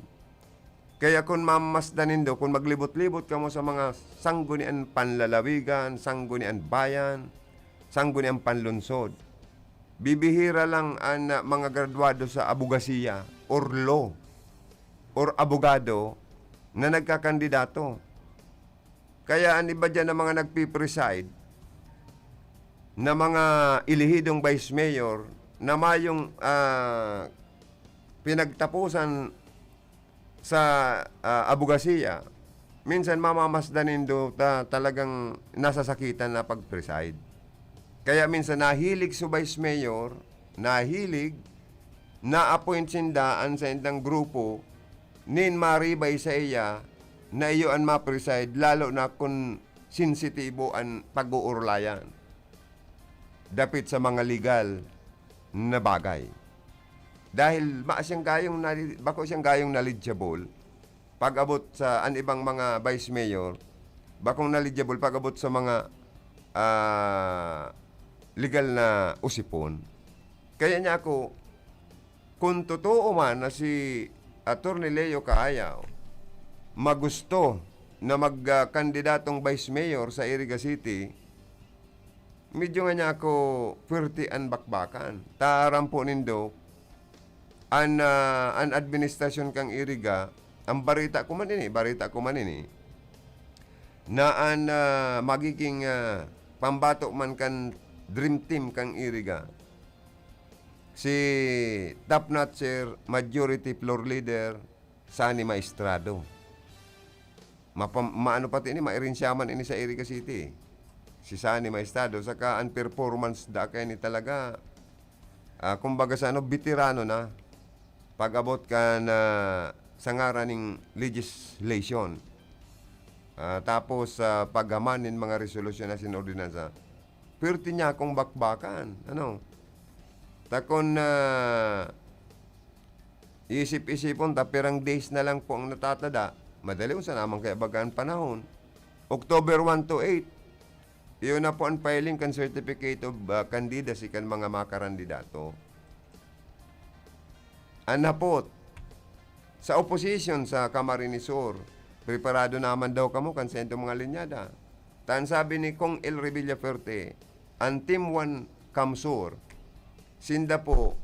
Kaya kun mamasdan nindo, kun maglibot-libot kamo sa mga sanggunian panlalawigan, sanggunian bayan, sanggunian panlunsod, bibihira lang an, ah, mga gradwado sa abogasiya or law or abogado na nagkakandidato. Kaya an iba diyan na mga nagpipreside na mga elehidong vice mayor na mayong, ah, pinagtapusan sa, ah, abogasiya, minsan mamamasdan nindo ta talagang nasasakitan na pag-preside. Kaya minsan nahilig su vice mayor, nahilig, na-appoint sinda an saindang grupo nin maribay saiya na iyo an ma-preside, lalo na kun sensitibo an pag-uurulayan dapit sa mga legal na bagay. Dahil ma-, siyang gayong nali-, bako siyang gayong knowledgeable pag-abot sa an ibang mga vice mayor, bakong knowledgeable pag-abot sa mga, ah, legal na usipon. Kaya niya ako, kun totoo man na si Attorney Leo Caayaw magusto na mag, ah, kandidatong vice mayor sa Iriga City, medyo nga niya ako puwerte an bakbakan. Ta aram po nindo, an, ah, an administrasyon kan Iriga, ang barita ko man ini, barita ko man ini, na an, ah, magiging, ah, pambato man kan dream team kan Iriga, si top notcher majority floor leader Sonny Maestrado. Mapam-, maano pati ini, mairensya man ini sa Iriga City. Si Sonny Maestrado, saka an performance da kaini talaga, ah, kumbaga sa ano, beterano na. Pag-abot kan, ah, sa ngaran ning legislation. Ah, tapos, ah, paghaman nin mga resolusyon asin ordinansa. Puwerte niya akong bakbakan, ano. Ta kun, ah, isip-isipon ta, pirang days na lang po ang natatada. Madali, unsa naman kaya baga an panahon? October one to eight, iyo na po an filing kan Certificate of, ah, Candidacy kan mga makarandidato. An hapot, sa opposition sa Camarines Sur, preparado naman daw kamo kan saindong mga linyada. Ta an sabi ni Cong Elry Villafuerte, an Team One CamSur, sinda po,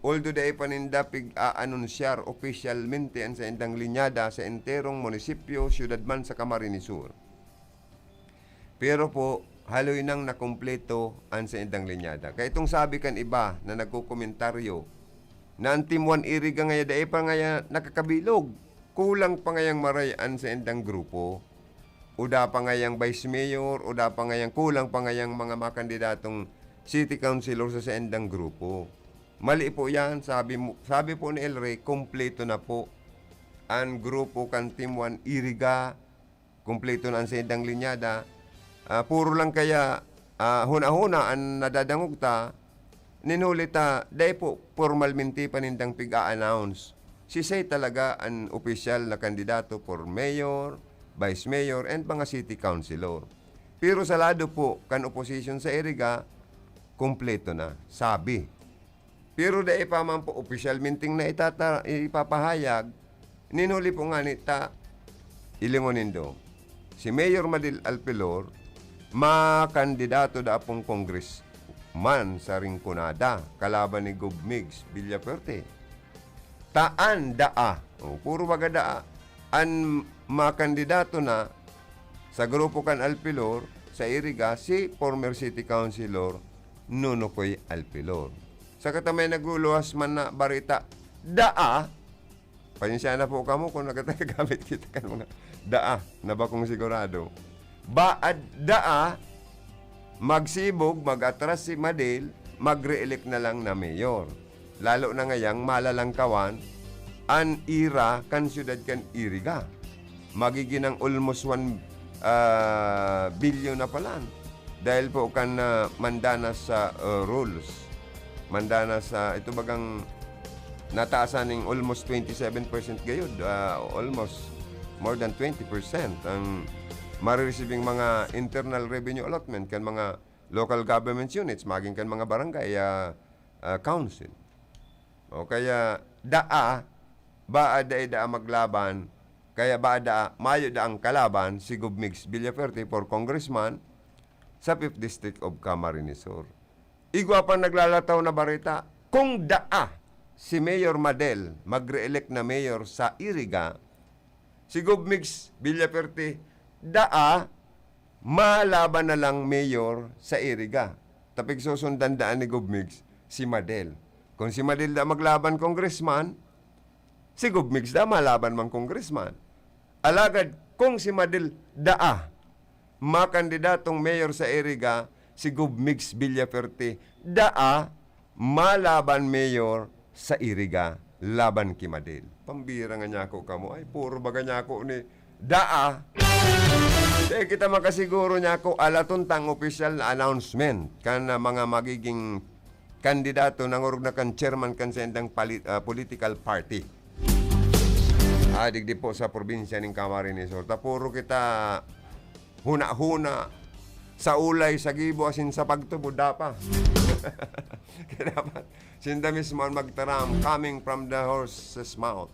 although dai pa ninda pig-aanunsyar opisyalmente an saindang linyada sa enterong munisipyo, syudad man sa Camarines Sur. Pero po, haloy nang nakumpleto an saindang linyada. Kaya itong sabi kan iba na nagkokomentaryo na an Team One Iriga ngaya dai pa ngaya nakakabilog, kulang pa ngayang maray an saindang grupo. O da pa ngayang vice mayor, o da pa ngayang kulang pa ngayang mga makandidatong city councilor sa saindang grupo. Mali po yan, sabi mo, sabi po ni El Rey, kompleto na po an grupo kan Team One Iriga, kompleto na an saindang linyada. Ah, puro lang kaya, ah, huna-huna an nadadangog ta, nin huli ta, dai po pormalmente pa nindang pig-a-announce. Sisay talaga an opisyal na kandidato for mayor, vice mayor, and mga city councilor. Pero sa lado po kan oposisyon sa Iriga, kompleto na, sabi. Pero dai pa man po opisyalmenteng na itata-, ipapahayag, nin huli po ngani ta, ilingon nindo, si Mayor Madil Alpilor, makandidato da pong congressman sa Rinconada, kalaban ni Gob Migs Villafuerte. Ta an daa, o, puro baga daa, an makandidato na sa grupo kan Alpilor, sa Iriga, si former city councilor Nunukoy Alpilor. Saka ta may nagluluwas man na barita, daa, pasensya na po kamo kung nagkatagamit kita kan mga daa na bakong sigurado. Baad daa, magsibog, mag-atras si Madil, mag-re-elect na lang na mayor. Lalo na ngayang malalangkawan an ira kan siyudad kan Iriga. Magigin ang almost one, ah, billion na palan. Dahil po kan, ah, mandanas sa, ah, rules. Mandanas sa, ito bagang, nataasan ning almost twenty-seven percent gayod, ah, almost more than twenty percent ang marerecibing mga internal revenue allotment kan mga local government units, magin kan mga barangay, ah, ah, council. O kaya, daa, baa dai daa maglaban, kaya baa daa, mayo daang kalaban si Gov Migs Villafuerte for congressman sa fifth District of Camarines Sur. Igwa pang naglalataw na bareta, kung daa si Mayor Madel magre-elect na mayor sa Iriga, si Gov Migs Villafuerte, daa, malaban na lang mayor sa Iriga. Ta pigsusundan daan ni Gov Migs si Madel. Kung si Madel daa maglaban congressman, si Gov Migs daa malaban man congressman. Alagad kung si Madel daa makandidatong mayor sa Iriga, si Gov Migs Villafuerte daa malaban mayor sa Iriga laban ki Madel. Pambira nga nyako kamo. Ay, puro baga nyako ni daa. Di kita makasiguro nyako, alaton tang opisyal na announcement kan, ah, mga magiging kandidato nangorog na kan chairman kan sendang pali-, ah, political party. Ah, digdi po sa probinsya ning Camarines Sur. Ta puro kita huna-huna sa ulay, sa gibo, asin sa pagtubod, dapa. Kaya dapat, sinda mismo ang magtaram, coming from the horse's mouth.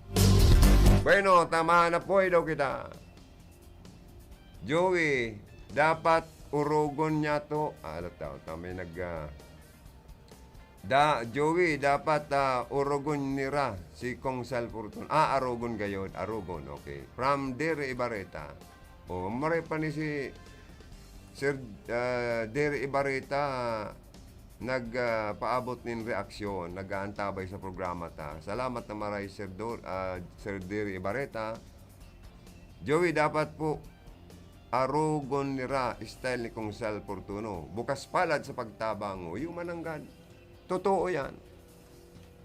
Bueno, tamahan na po daw kita. Joey, dapat urogon niya to. Ah, ano tao? Tama yung nag, ah, da, Joey, dapat, ah, urogon nira si Kong Sal Fortun-, ah, arogon gayod, arogon, okay. From Dere Ibareta. Oh, maray pa ni si Sir, ah, Dere Ibareta, nag, ah, paabot nin reaksyon, nag-aantabay sa programa ta. Salamat na maray, Sir Dor-, ah, Sir Dere Ibareta. Joey, dapat po arogon nira style ni Kong Sal Fortuno. Bukas palad sa pagtabang, o, yung mananggad. Totoo yan.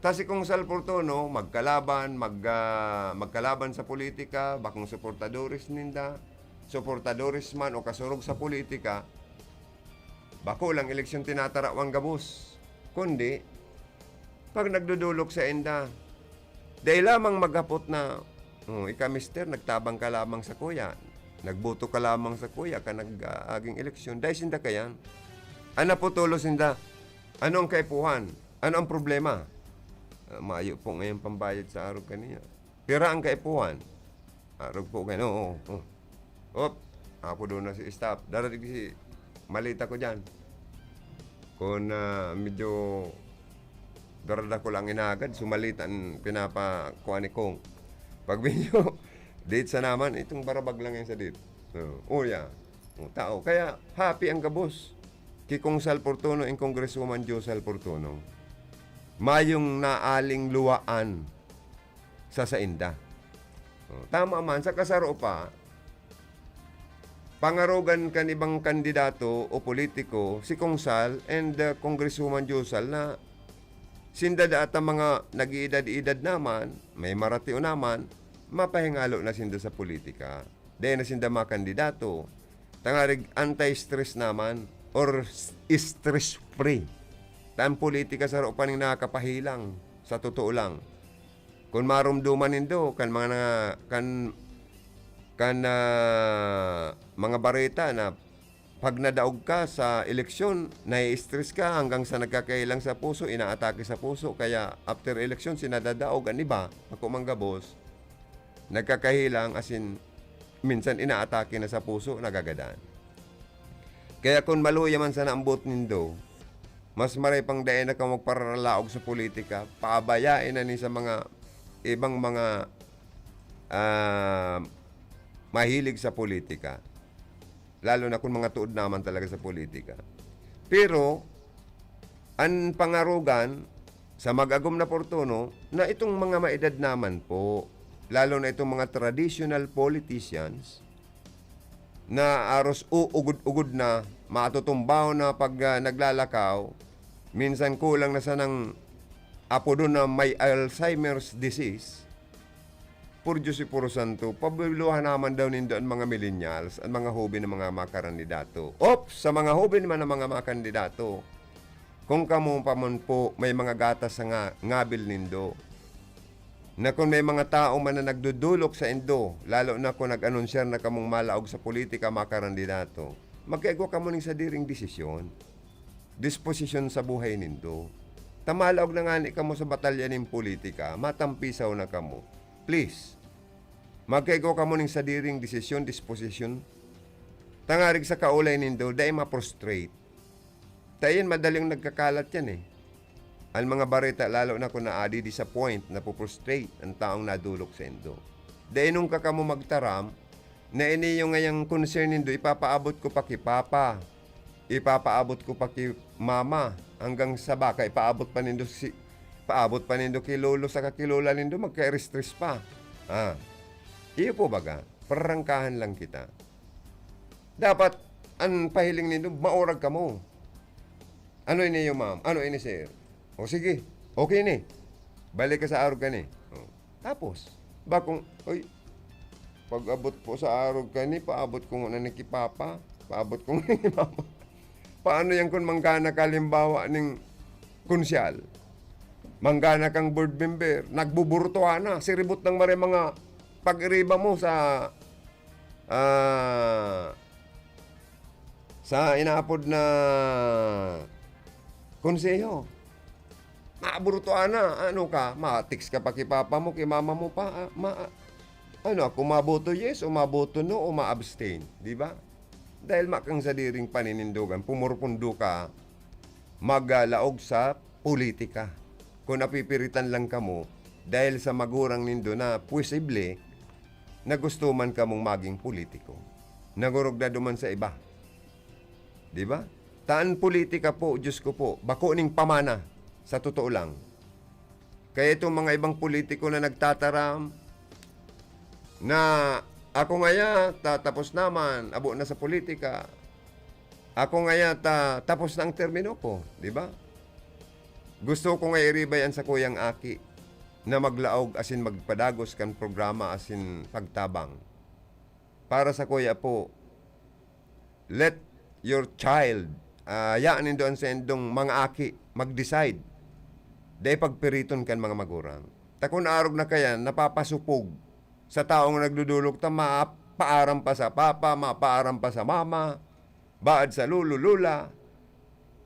Ta si Kong Sal Fortuno, magkalaban, mag, ah, magkalaban sa politika, bakong suportadores ninda, suportadores man o kasurog sa politika, bako lang eleksyon tinatarawan gabos, kundi pag nagdudulok sa inda, dai lamang maghapot na, "Oh, ika, mister, nagtabang ka lamang sa kuya, nagboto ka lamang sa kuya, ka nag-aging eleksyon." Dai sinda kayan. An naputulos sinda, "Ano ang kaipuhan? Ano ang problema?" "Ah, mayo po ngayon pambayad sa arog kaniya." "Pira ang kaipuhan?" "Arog po ngayon, oo, oo." Op, apo doon na si staff. Darating si malita ko dyan. Kung, ah, medyo daradako lang inagad, sumalita ang pinapakuha ni Kong. Pag medyo, date sa naman, itong barabag lang yan sa date. Oo, oh, yeah. Oh, tao. Kaya, happy ang gabos. Ki Kong Sal Fortuno, ang Congresswoman Jo Sal Fortuno. Mayong naaling luwaan sa sainda. Oh, tama man, sa kasaro pa, pangarogan kan ibang kandidato o politiko, si Kong Sal and, uh, Congresswoman Jo Sal na sinda daat ang mga nag-iidad-idad naman, may maratio naman, mapahingalo na sinda sa politika. Dai na sinda makandidato. Tangarig anti-stress naman or s-, stress-free. Ta an politika saro pa ning nakakapahilang, sa totoo lang. Kun maromdoman nindo, kan mga na, kan, kan, ah, mga bareta na pag nadaog ka sa eleksyon, nai-stress ka hanggang sa nagkakahilang sa puso, inaatake sa puso, kaya after eleksyon, sinadadaog an iba, ako man gabos, nagkakahilang, asin minsan inaatake na sa puso, nagagadan. Kaya kun maluya man sana ang boot nindo, mas maray pang dai na kamo magpararalaog sa politika, pabayae na ni sa mga ibang mga, ah, mahilig sa politika. Lalo na kung mga tuod naman talaga sa politika. Pero, an pangarogan sa mag-agom na Fortuno, na itong mga maedad naman po, lalo na itong mga traditional politicians, na aros uugod-ugod na, matutumbaw na pag, ah, naglalakaw, minsan kulang na sanang apodon na may Alzheimer's disease. Por Diyos y por Santo, pabiluhan naman daw nindo an mga millennials, an mga hoben na mga makandidato. Ops, sa mga hoben man na mga makandidato, kung kamo pa man po may mga gatas sa nga-, ngabil nindo, na kun may mga tawo man na nagdudulok saindo, lalo na kun nag-anunsyar na kamong malaog sa politika, mga karandidato, magkaigwa kamo nin sadiring desisyon, disposisyon sa buhay nindo. Ta malaog na ngani kamo sa batalya nin politika, matampisaw na kamo. Please, magkaigwa kamo nin sadiring desisyon, disposisyon, tangarig sa kaolay nindo, dai ma-frustrate. Ta iyan madaling nagkakalat yan eh. Ang mga bareta, lalo na kung naadi-disappoint, napu-frustrate ang taong nadulok saindo. Dai nung ka kamo magtaram na ini yung ngayang concern nindo, ipapaabot ko pa ki Papa, ipapaabot ko pa ki Mama, hanggang sa baka ipaabot pa nindo si, paabot pa nindo ki Lolo saka ki Lola nindo, magka-stress pa. Ah, iyo po baga, prarangkahan lang kita. Dapat, ang pahiling nindo, maurag kamo. Ano ini, ma'am? Ano ini, sir? O sige, okay ni. Balik ka sa arog ka ni. O, tapos, bakong, oy, pag-abot po sa arog ka ni, paabot ko nguna ni ki Papa, paabot ko nguna ni Mama. Paano yan kung manggana ka, halimbawa, ning konsyal? Manggana kang board member, nagbuburtuhan na, siribot ng mare mga pag-iriba mo sa, ah, sa inaapod na konseho. Maburtuhan na, ano ka, ma-text ka pa ki papa mo, ki mama mo pa, ah, ma-, ano, kung maboto yes o maboto no o ma-abstain, di ba? Dahil makang sadiring paninindogan, pumurpundo ka, maglaog sa politika. Kung napipiritan lang kamo dahil sa magurang nindo na posible na gusto man kamong maging politiko, nagurugdado man sa iba. Di ba? Ta an politika po, Diyos ko po, bako ning pamana, sa totoo lang. Kaya itong mga ibang politiko na nagtataram na, "Ako ngaya, ta-, tapos naman, abo na sa politika. Ako ngaya, ta-, tapos na ang termino ko," di ba? Gusto ko nga iribay an sakuyang aki na maglaog asin magpadagos kan programa asin pagtabang. Para sa kuya po, let your child, ah, hayaan nindo an saindong mga aki mag-decide. Dai pagpiriton kan mga magurang. Ta kun arog na kayan, napapasupog sa taong nagdudulok ta mapaaram pa sa papa, mapaaram pa sa mama, baad sa lolo, lola.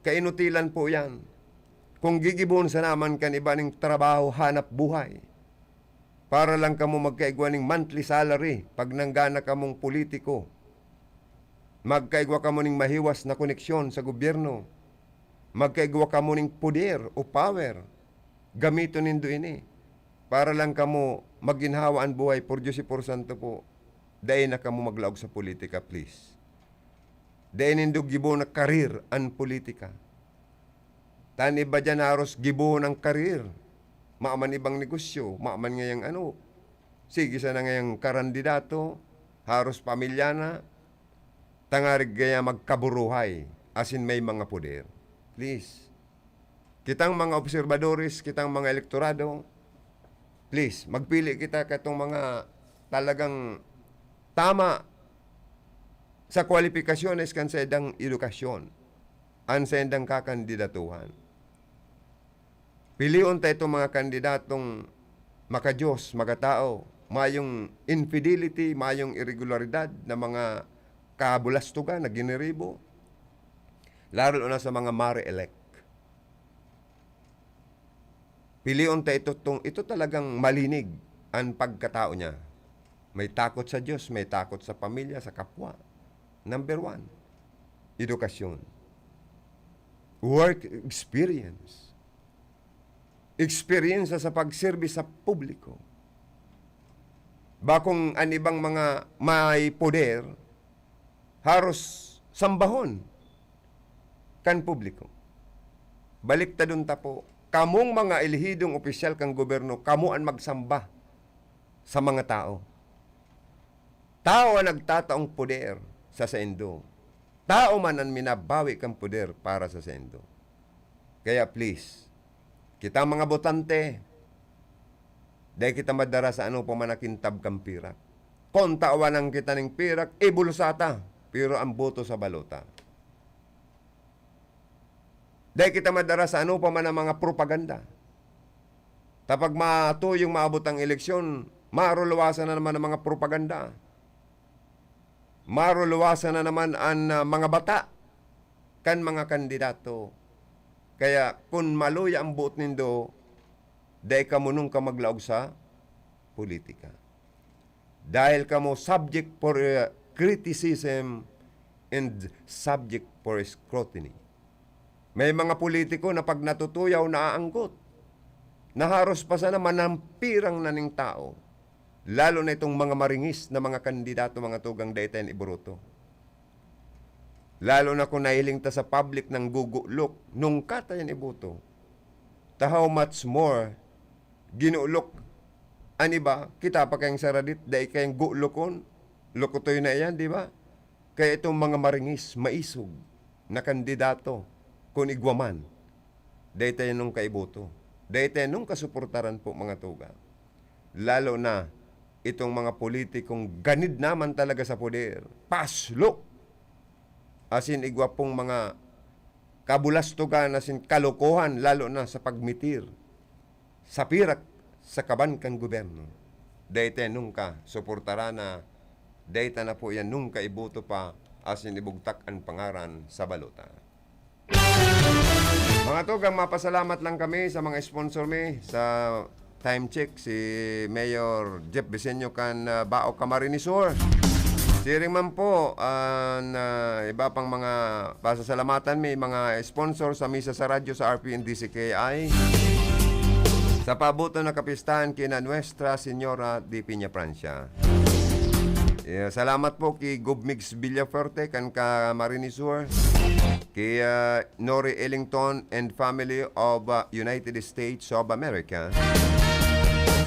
Kainutilan po yan. Kung gigibohon sana man kan iba ning trabaho, hanap buhay, para lang kamo magkaigwa ning monthly salary pag nanggana kamong politiko. Magkaigwa kamo ning mahiwas na koneksyon sa gobyerno. Magkaigwa kamo ning poder o power. Gamiton nindo ini. Para lang kamo maginhawa an buhay, por Diyos y por santo po, dai na kamo maglaog sa politika, please. Dai nindo gibo na karir an politika. Ta an iba diyan haros gibohon an karir. Maman ibang negosyo, maman ngayang ano. Sige sana ngayang karandidato, haros pamilya na, tangarig gaya magkaburuhay, asin may mga poder. Please. Kitang mga obserbadores, kitang mga elektorado, please, magpili kita katong mga talagang tama sa kwalipikasyones kan saindang edukasyon, an saindang kakandidatuhan. Pilion ta itong mga kandidatong maka-Diyos, makatao, mayong infidelity, mayong irregularidad na mga kabulastugan na giniribo, lalo na sa mga mare-elect. Pilion ta ito, tong, ito talagang malinig an pagkatao niya. May takot sa Diyos, may takot sa pamilya, sa kapwa. Number one, edukasyon. Work experience. Eksperyensya sa pagserbi sa publiko. Bakong an ibang mga may poder, haros sambahon kan publiko. Baliktadon ta po, kamong mga elehidong opisyal kan gobyerno, kamo an magsamba sa mga tao. Tao an nagtataong poder sa saindo. Tao man an minabawi kan poder para sa saindo. Kaya please, kita mga botante, dai kita madara sa ano pa man na kintab kan pirak. Kung tawanan kita ning pirak, ibulsa ta, pero ang boto sa balota. Dai kita madara sa ano pa man na mga propaganda. Ta pag matuyong maabot ang eleksyon, maruluwasan na naman ang mga propaganda. Maruluwasan na naman an, ah, mga bata kan mga kandidato. Kaya kun maluya ang boot nindo, dai kamo nungka maglaog sa politika. Dahil kamo subject for, uh, criticism and subject for scrutiny. May mga politiko na pag natutuyaw, naaanggot. Naharos pa sana manampirang na ning tao. Lalo na itong mga maringis na mga kandidato, mga tugang, dai ta yan iboto. Lalo na kung nahiling ta sa public nang gugulok, nungka ta yan iboto. Ta how much more, ginulok an iba, kita pa kayong saradit, dai kayong gulokon, lukotoy na iyan, di ba? Kaya itong mga maringis, maisog na kandidato, kun igwa man, dai ta yan nungka iboto. Dai ta yan nungka suportaran po, mga tugang. Lalo na itong mga politikong ganid naman talaga sa poder. Paslo! Asin igwa pong mga kabulastugan asin kalokohan, lalo na sa pagmitir sa pirak sa kaban kan gobyerno. Dai ta yan nungka suportaran na, dai ta na po yan nungka iboto pa asin ibugtak an pangaran sa balota. Mga tugang, mapasalamat lang kami sa mga sponsor mi sa Time Check, si Mayor Jeff Bisenyo kan, ah, Bao, Camarines Sur. Siring man po an, ah, iba pang mga pasasalamatan mi, mga sponsor sa Misa sa Radyo sa R P N D C K I. Sa paaboton na kapistahan kina Nuestra Señora de Peña Francia. Yeah, salamat po ki Gov Migs Villafuerte kan Camarines Sur, ki, ah, Nori Ellington and family of, ah, United States of America.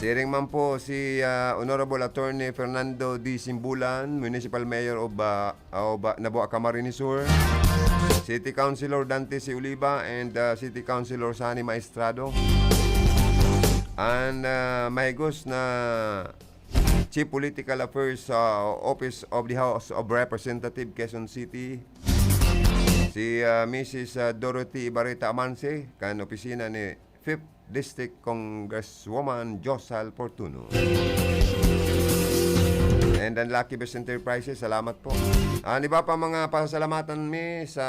Siring man po si, ah, Honorable Attorney Fernando D. Simbulan, Municipal Mayor of, ah, of, ah, Nabua, Camarines Sur, City Councilor Dante C. Oliva and, ah, City Councilor Sunny Maestrado. An, ah, mahigos na Chief Political Affairs sa Office of the House of Representative, Quezon City, si, ah, Missus, ah, Dorothy Ibarreta Amanse, kan opisina ni Fifth District Congresswoman Josal Fortuno. And ang Lucky Best Enterprises, salamat po. An iba pa mga pasalamatan mi sa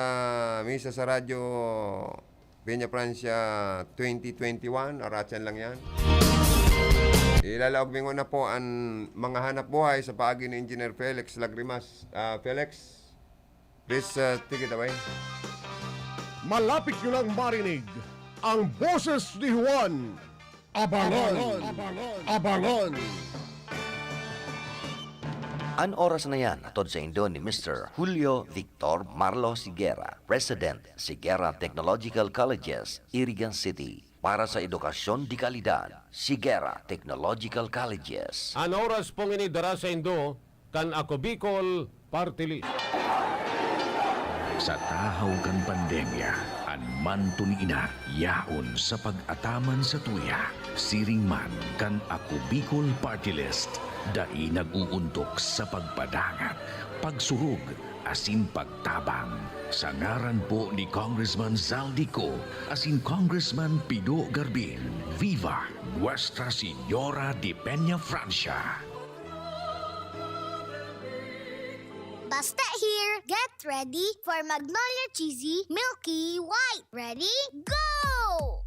Misa sa Radyo Peña Francia twenty twenty-one, oratsan lang yan. Ilalaog mi nguna po an mga hanap buhay sa paagi ni Engineer Felix Lagrimas. Ah, Felix, please, ah, take it away. Malapit nyo lang marinig ang boses ni Juan. Abangon! Abangon! Abangon! An oras na yan, hatod saindo ni Mister Julio Victor Marlo Siguera, President, Siguera Technological Colleges, Irigan City. Para sa edukasyon de kalidad, Siguera Technological Colleges. An oras pong ini dara saindo kan Ako Bicol Party List. Sa tahaw kan pandemya, an manto ni ina yaon sa pag-ataman sa tuya. Siring man kan Ako Bicol Party List, dai nag-uuntok sa pagpadangat, pagsurog, asin pagtabang. Sa ngaran po ni Congressman Zaldy Co asin Congressman Pido Garbin, viva Nuestra Señora de Peña Francia! Basta here, get ready for Magnolia Cheesy Milky White. Ready? Go!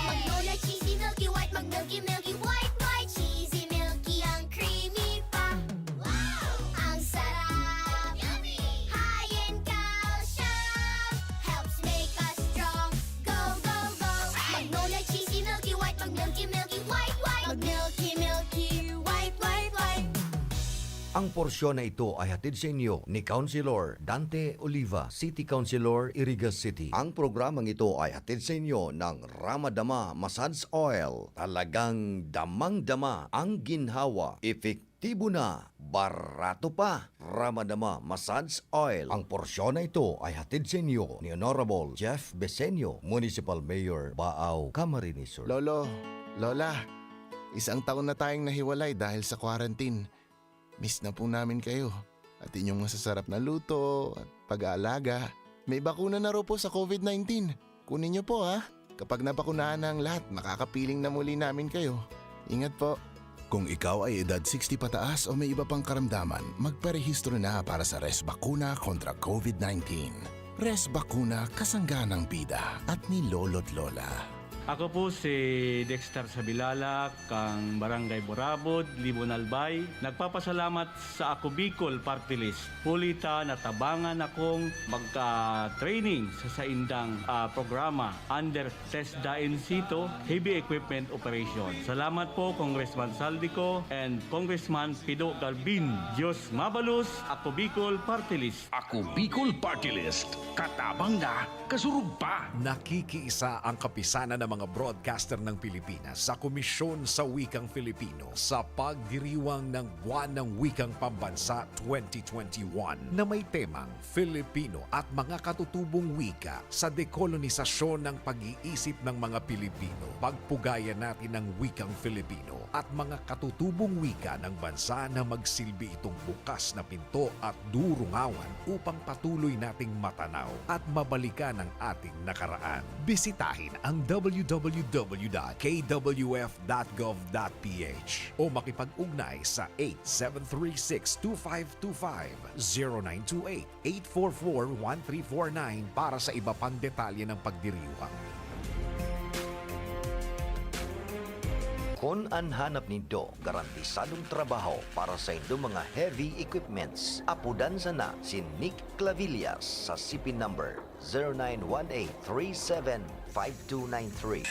Magnolia Cheesy Milky White, mag-milky, milky, white, white, cheesy, milky, ang creamy pa. Wow! Ang sarap! Yummy! High in calcium, helps make us strong. Go, go, go! Magnolia Cheesy Milky White, mag-milky, milky, white, white. Mag-milky, milky, white, white, white. Ang porsyon na ito ay hatid sa inyo ni Councilor Dante Oliva, City Councilor, Iriga City. Ang programang ito ay hatid sa inyo ng Ramadama Massage Oil. Talagang damang-dama ang ginhawa. Epektibo na, barato pa. Ramadama Massage Oil. Ang porsyon na ito ay hatid sa inyo ni Honorable Jeff Besenio, Municipal Mayor, Baao, Camarines Sur. Lolo, Lola, isang taon na tayong nahiwalay dahil sa quarantine. Miss na po namin kayo at inyong masasarap na luto at pag-aalaga. May bakuna na raw po sa covid nineteen. Kunin niyo po, ha? Kapag nabakunahan na ang lahat, makakapiling na muli namin kayo. Ingat po. Kung ikaw ay edad sixty pataas o may iba pang karamdaman, magparehistro na para sa Resbakuna kontra COVID nineteen. Resbakuna, kasangga ng bida at ni lolo't lola. Ako po si Dexter Sabilala, kang Barangay Burabod, Libon Albay. Nagpapasalamat sa Ako Bicol Party List. Huli ta natabangan akong magka-training sa saindang, ah, programa under TESDA in situ, heavy equipment operation. Salamat po, Congressman Saldico and Congressman Pido Galvin. Diyos mabalos, Ako Bicol Party List. Ako Bicol Party List. Katabang na, kasurog pa. Nakikiisa ang Kapisanan ng mga Broadcaster ng Pilipinas sa Komisyon sa Wikang Filipino sa pagdiriwang ng Buwan ng Wikang Pambansa twenty twenty-one na may temang Filipino at mga katutubong wika sa dekolonisasyon ng pag-iisip ng mga Pilipino. Pagpugayan natin ang wikang Filipino at mga katutubong wika ng bansa na magsilbi itong bukas na pinto at durungawan upang patuloy nating matanaw at mabalikan ang ating nakaraan. Bisitahin ang w w w dot k w f dot gov dot p h o makipag-ugnay sa eight seven three six two five two five, zero nine two eight eight four four one three four nine para sa iba pang detalye ng pagdiriwang. Kun an hanap nindo garantisadong trabaho para sa indo mga heavy equipments, apodan sana si Nick Clavillas sa C P number zero nine one eight three seven five two nine three.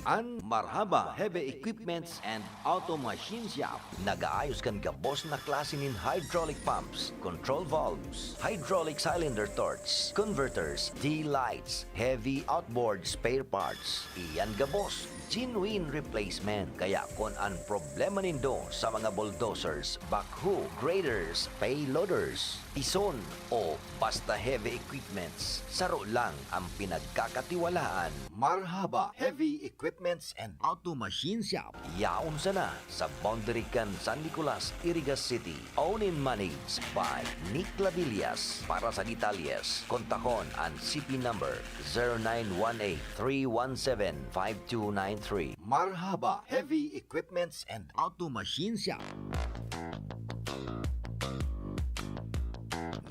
An Marhaba Heavy Equipments and Auto Machine Shop nagaayos kan gabos na klase nin hydraulic pumps, control valves, hydraulic cylinder torch, converters, D-lights, heavy outboard spare parts. Iyan gabos, genuine replacement. Kaya kun an problema nindo sa mga bulldozers, backhoe, graders, payloaders, pison, o basta heavy equipments, saro lang ang pinagkakatiwalaan. Marhaba Heavy Equipments and Auto Machine Shop. Yaon sana sa boundary kan San Nicolas, Iriga City. Owned and managed by Nick Clavillas. Para sa detalyes, kontakon an C P number zero nine one eight three one seven five two nine three. Marhaba Heavy Equipments and Auto Machine Shop.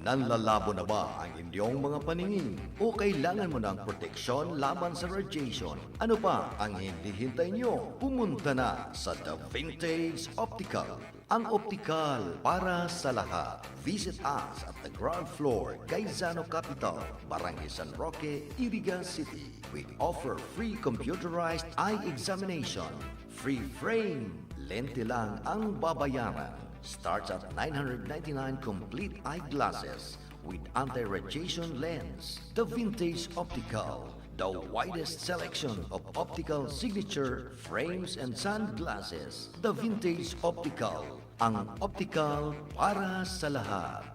Nanlalabo na ba ang inyong mga paningin? O kailangan mo ng proteksyon laban sa radiation? Ano pa ang hinihintay nyo? Pumunta na sa The Vintage Optical, ang optikal para sa lahat. Visit us at the ground floor, Gaisano Capital, Barangay San Roque, Iriga City. We offer free computerized eye examination, free frame, lente lang ang babayaran. Starts at nine hundred ninety-nine complete eyeglasses with anti-radiation lens. The Vintage Optical, the widest selection of optical signature frames and sunglasses. The Vintage Optical, ang optikal para sa lahat.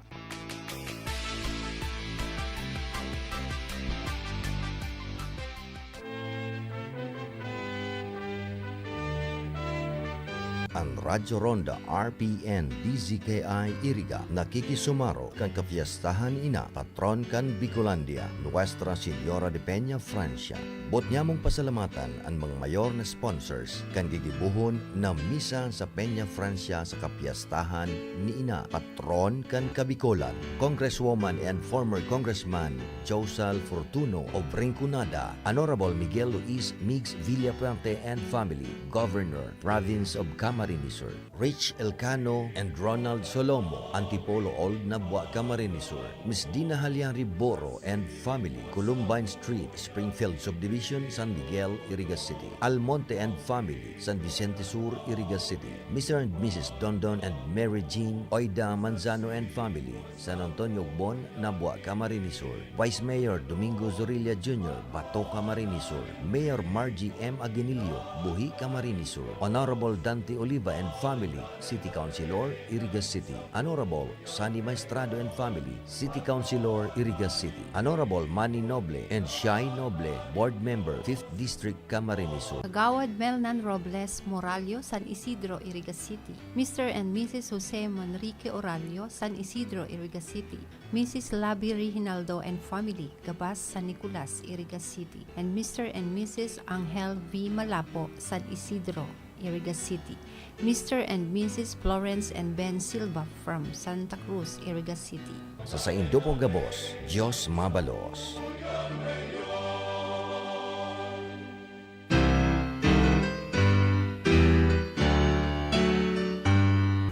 An Radyo Ronda R P N D Z K I Iriga nakikisumaro kan kapiyastahan ni Ina, patron kan Bicolandia, Nuestra Señora de Peña, Francia. Boot nyamong pasalamatan an mga mayor na sponsors kan gigibohon na misa sa Peña, Francia sa kapiyastahan ni Ina, patron kan Kabikolan, Congresswoman and former Congressman Josal Fortuno of Rinconada, Honorable Miguel Luis Migs Villafuerte and family, Governor, Province of Camarines Sur, Rich Elcano and Ronald Solomo, Antipolo Old Nabua, Camarines Sur, Miss Dina Halianri Boro and family, Columbine Street, Springfield Subdivision, San Miguel, Iriga City, Almonte and family, San Vicente Sur, Iriga City, Mister and Missus Dondon and Mary Jean Oida Manzano and family, San Antonio Ogbon, Nabua, Camarines Sur, Vice Mayor Domingo Zorilla Junior, Bato, Camarines Sur, Mayor Margie M Aguinillo, Buhi, Camarines Sur, Honorable Dante Oliva and family, City Councilor, Iriga City. Honorable Sonny Maestrado and family, City Councilor, Iriga City. Honorable Manny Noble and Shai Noble, Board Member, Fifth District, Camarines Sur. Kagawad Melnan Robles Morallo, San Isidro, Iriga City. Mister and Missus Jose Manrique Orallo, San Isidro, Iriga City. Missus Labi Reginaldo and family, Gabas, San Nicolas, Iriga City. And Mister and Missus Angel V Malapo, San Isidro, Iriga City. Mister and Missus Florence and Ben Silva from Santa Cruz, Iriga City. Sa saindo po gabos, Diyos mabalos.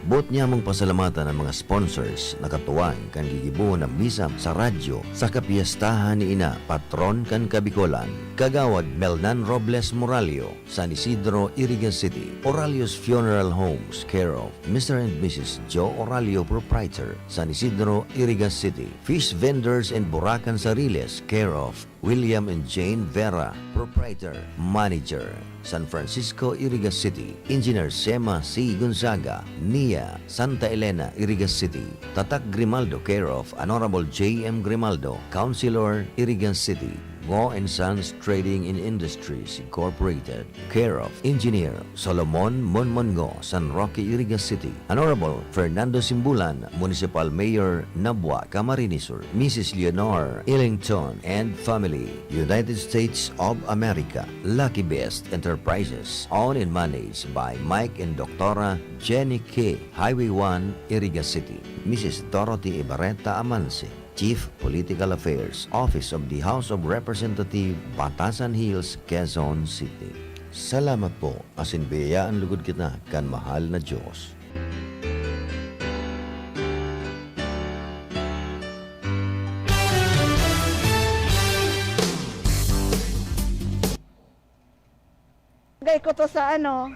Boot nyamong pasalamatan an mga sponsors na katuwang kan gigibohon na misa sa radyo sa kapiyestahan ni Ina, patron kan Kabikolan, Kagawad Melnan Robles Morallo, San Isidro, Iriga City, Oralio's Funeral Homes, care of Mister and Missus Joe Oralio, Proprietor, San Isidro, Iriga City, Fish Vendors and Burakan Sariles, care of William and Jane Vera, Proprietor, Manager, San Francisco, Iriga City, Engineer Sema C Gonzaga, Nia, Santa Elena, Iriga City, Tatak Grimaldo, care of Honorable J M Grimaldo, Councilor, Iriga City, Ngo and Sons Trading in Industries Incorporated, care of Engineer Solomon Monmongo, San Roque, Iriga City, Honorable Fernando Simbulan, Municipal Mayor, Nabua, Camarines Sur, Missus Leonor Ellington and family, United States of America, Lucky Best Enterprises, owned and managed by Mike and Doctora Jenny K, Highway one, Iriga City, Missus Dorothy Ibarreta Amanse, Chief Political Affairs, Office of the House of Representative, Batasan Hills, Quezon City. Salamat po, asin biyayaan lugod kita kan mahal na Diyos. Lagay ko to sa ano,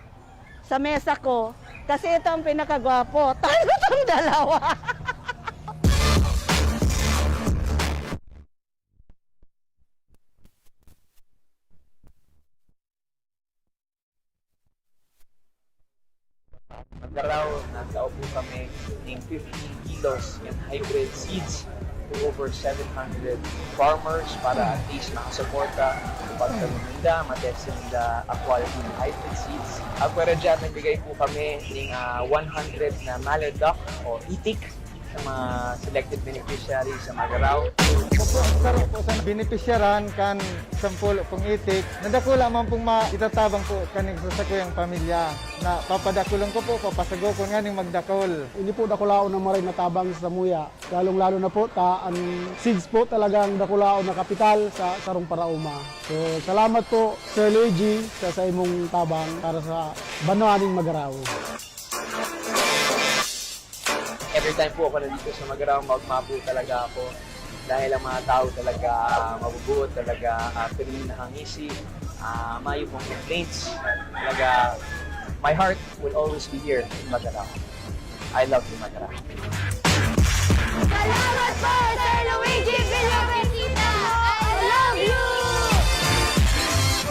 sa mesa ko. Kasi ito ang pinakagwapo. Talo tong dalawa. Magaraw, nagtao po kami ng fifty kilos in hybrid seeds to over seven hundred farmers para at least makasuporta sa pagtanom ninda, matesting nila ang quality ng hybrid seeds. At pwera dyan, nagbigay po kami ng, ah, one hundred na mallet duck o itik sa mga selected beneficiaries sa Magaraw. Sa benepisyaran kan sampolo pong itik, nadakula man pong ma-, itatabang po kaning sa sakuyang pamilya na papadakulon ko po, papasagokon nganing magdakol. Ini po dakulaon na maray na tabang sa samuya, lalong-lalo na po ta an seeds po talagang dakulaon na kapital sa sarong paraoma. So, salamat po, Sir Luigi, sa, sa imong tabang para sa banwa ning Magaraw. Every time po ako nandito sa Magaraw, maugma po talaga ako. Dahil ang mga tao talaga, ah, mabubuo talaga, ah, pirmi na ngisi, ah, mayo pong complaints. Talaga, my heart will always be here in Magaraw. I love you, Magaraw. Salamat po, Sir Luigi Villavisita! I love you!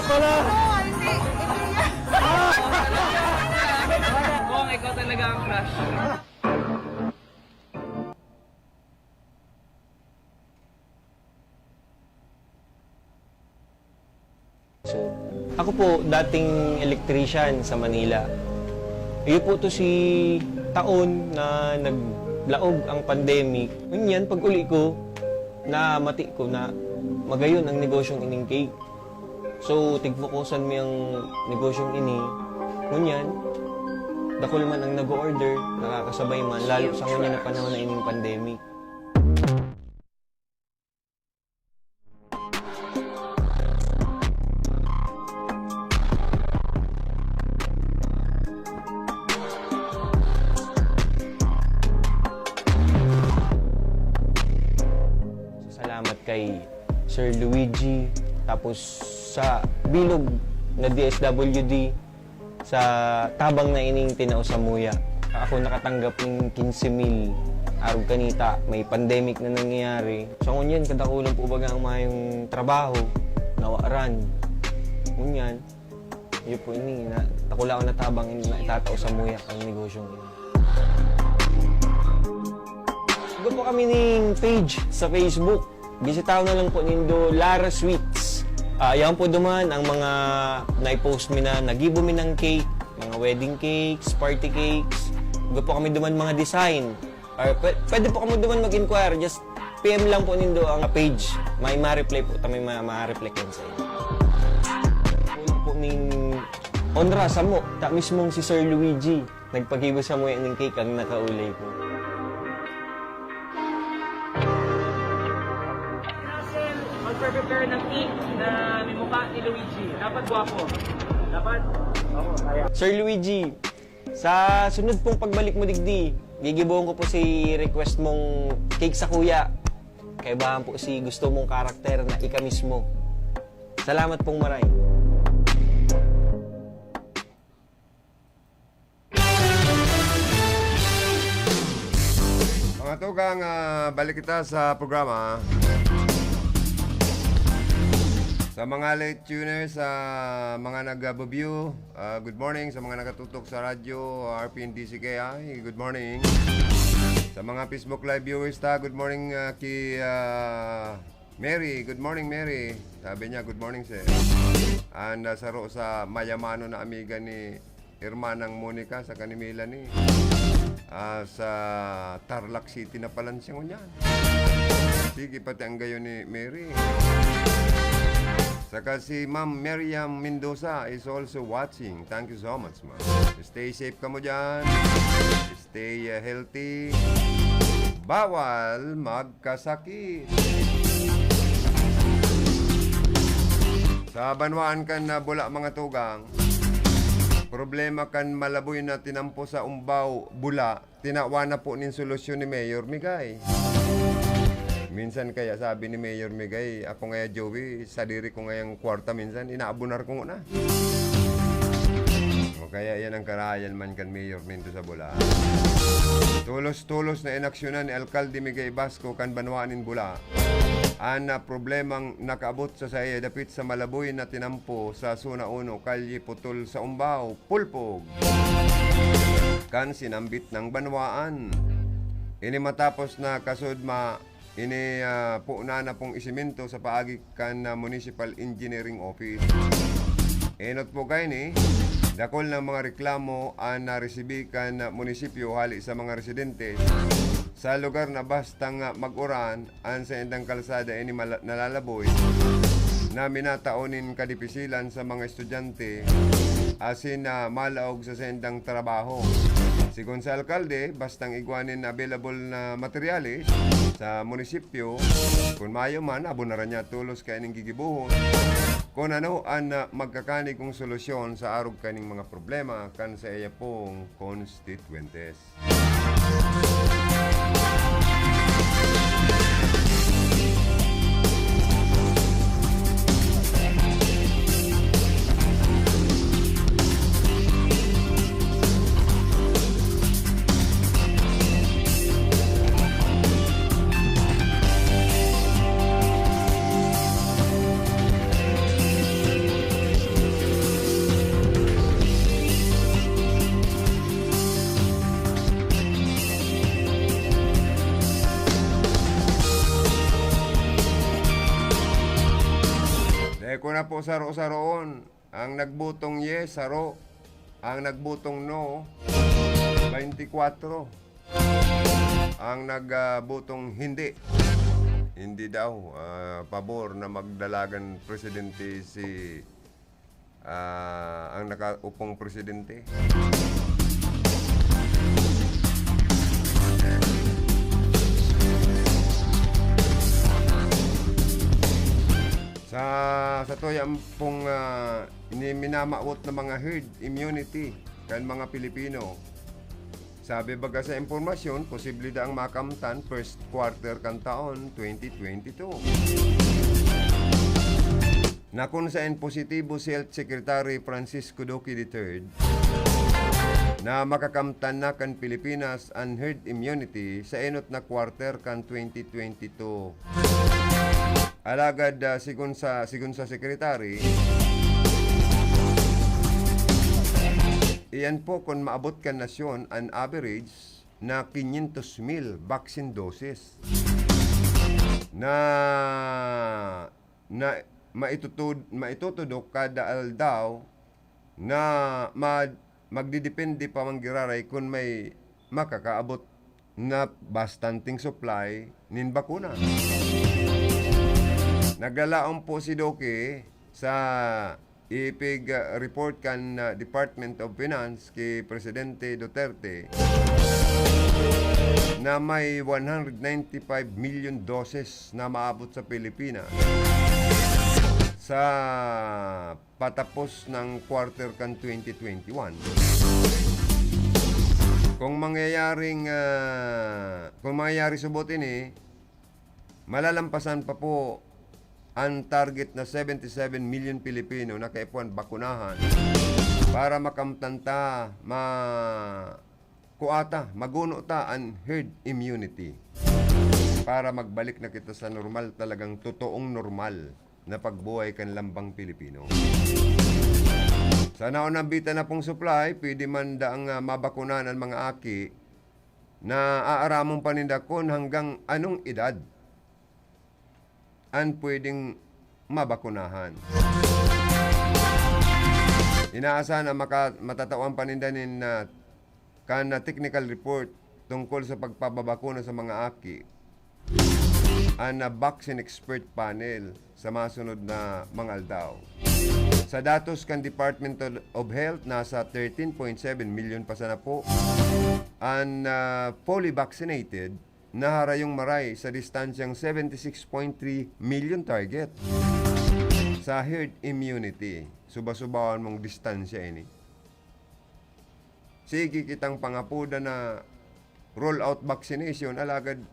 Pala! Bong, ikaw talaga ang crush. So, ako po, dating electrician sa Manila. Iyo po to si taon na naglaog ang pandemic. Ngunyan, pag uli ko, namati ko na magayon ang negosyong ining cake. So, tigfokusan mi ang negosyong ini. Ngunyan, dakul man ang nag-o-order, nakakasabay man, lalo sa ngunyan na panahon na ining pandemic. Salamat kay Sir Luigi, tapos sa bilog na D S W D, sa tabang na ining tinao samuya. Ako nakatanggap ning quince mil. Arog kanita, may pandemic na nangyayari. Sa ngunyan, kadakulan po baga ang mayong trabaho, nawaran. Ngunyan, Iyo po ini, na, takula ko natabang ini na itatao sa muya ang negosyong ini. Igwa po kami ning page sa Facebook. Bisitahon na lang po nindo, Lara Sweets. Ah, yan po duman ang mga nai-post mi na, nagibo mi ng cake, mga wedding cakes, party cakes. Igwa po kami duman mga design. Or pwe-, pwede po kamo duman mag-inquire. Just P M lang po nindo ang page. May ma-reply po. Ta may ma-, ma-reply kayo sa inyo. Wala po ning onra samo. Ta mismong si Sir Luigi, nagpagibo sa muya ning cake ang nakaulay ko. Russell, magpre-prepare ng cake na may mukha ni Luigi. Dapat gwapo. Dapat? Oo, kaya. Sir Luigi, sa sunod pong pagbalik mo digdi, gigibohon ko po si request mong cake sa kuya. Kaibahan po si gusto mong karakter na ika mismo. Salamat pong maray. Mga tugang, ah, balik kita sa programa. Sa mga late tuners, sa mga nag-view, ah, good morning. Sa mga nakatutok sa radyo, R P N D C K I, good morning. Sa mga Facebook Live viewers ta, good morning, ah, ki, ah, Mary. Good morning, Mary. Sabi niya, "Good morning, sir." And, ah, saro sa mayamano na amiga ni Hermanang Monica saka ni Melanie. Ah, sa Tarlac City na pala siya ngunyan. Sige, pati ang gayon ni Mary. Saka si Ma'am Miriam Mendoza is also watching. Thank you so much, ma'am. Stay safe kamo dyan. Stay, uh, healthy. Bawal magkasakit. Sa banwaan kan, uh, Bula, mga tugang, problema kan malaboy na tinampo sa Umbao, Bula, tinawan na po nin solusyon ni Mayor Migay. Minsan kaya sabi ni Mayor Migay, "Ako ngaya, Joey, sadiri ko ngayang kwarta minsan, inaabonar ko nguna." O kaya yan ang karayan man kan Mayor Mendoza Bula. Tolos-tolos na inaksyonan ni Alkalde Migay Basco kan banwaan nin Bula an, ah, problemang nakaabot sa saiya dapit sa malaboy na tinampo sa Zona Uno, Kalye Putol sa Umbao, Pulpog, kan sinambit nang banwaan. Ini matapos na kasod ma-, ini, ah, puna na pong isemento sa paagi kan, ah, Municipal Engineering Office. Enot po kaini, dakul na mga reklamo an naresibi kan, ah, munisipyo hali sa mga residente sa lugar na bastang, ah, mag-uran, an saindang kalsada ini mala-, nalalaboy na minatao nin kadipisilan sa mga estudyante asin na malaog sa saindang trabaho. Sigon sa alkalde, bastang igwa nin available na materyales sa munisipyo, kun mayo man, abonaran niya tolos kaining gigibohon. Kun ano an, ah, magkakanigong solusyon sa arog kaining mga problema kan saiya pong konstituyentes. Dai ko na po saro-saroon. Ang nagbotong yes, saro. Ang nagbotong no, twenty-four. Ang nag, ah, botong hindi, hindi daw, ah, pabor na magdalagan presidente si, ah, ang nakaupong presidente. Sa, sa tuya pong, ah, ini minamawot na mga herd immunity kan mga Pilipino. Sabi baga sa impormasyon, posible daang makamtan first quarter kan taon twenty twenty-two. Na kun saen positibo si Health Secretary Francisco Duque the third na makakamtan na kan Pilipinas an herd immunity sa enot na quarter kan twenty twenty-two. Alagad, ah, sigon sa, sigon sa Secretary, Yan po kun maabot kan nasyon an average na quinientos mil vaccine doses na, na maitutud-, maitutudok kada aldaw na ma-, magdidepende pa man giraray kun may makakaabot na bastanteng supply nin bakuna. Naglalaom po si Duque sa ipig, ah, report kan, ah, Department of Finance ki Presidente Duterte na may one hundred ninety-five million doses na maabot sa Pilipinas sa patapos ng quarter kan twenty twenty-one. Kung mangyayaring, ah, kung mangyayari subot ini, malalampasan pa po ang target na seventy-seven million Pilipino na kaipuhan bakunahan para makamtan ta, ma-, kuata, maguno ta an herd immunity para magbalik na kita sa normal, talagang totoong normal na pagbuhay kan lambang Pilipino. Sa naunang bita na pong supply, pwede man daang, ah, mabakunahan an mga aki na aaramon pa ninda kun hanggang anong edad an pwedeng mabakunahan. Inaasahan na maka-, matatawan pa ninda nin, ah, kan, ah, technical report tungkol sa pagpababakuna sa mga aki an, ah, Vaccine Expert Panel sa masunod na mga aldaw. Sa datos kan Department of Health, nasa thirteen point seven million pa sana po an, ah, fully vaccinated na harayong maray sa distansyang seventy-six point three million target sa herd immunity. Suba-subawan mong distansya ini. Sige kitang pangapodan na roll out vaccination, alagad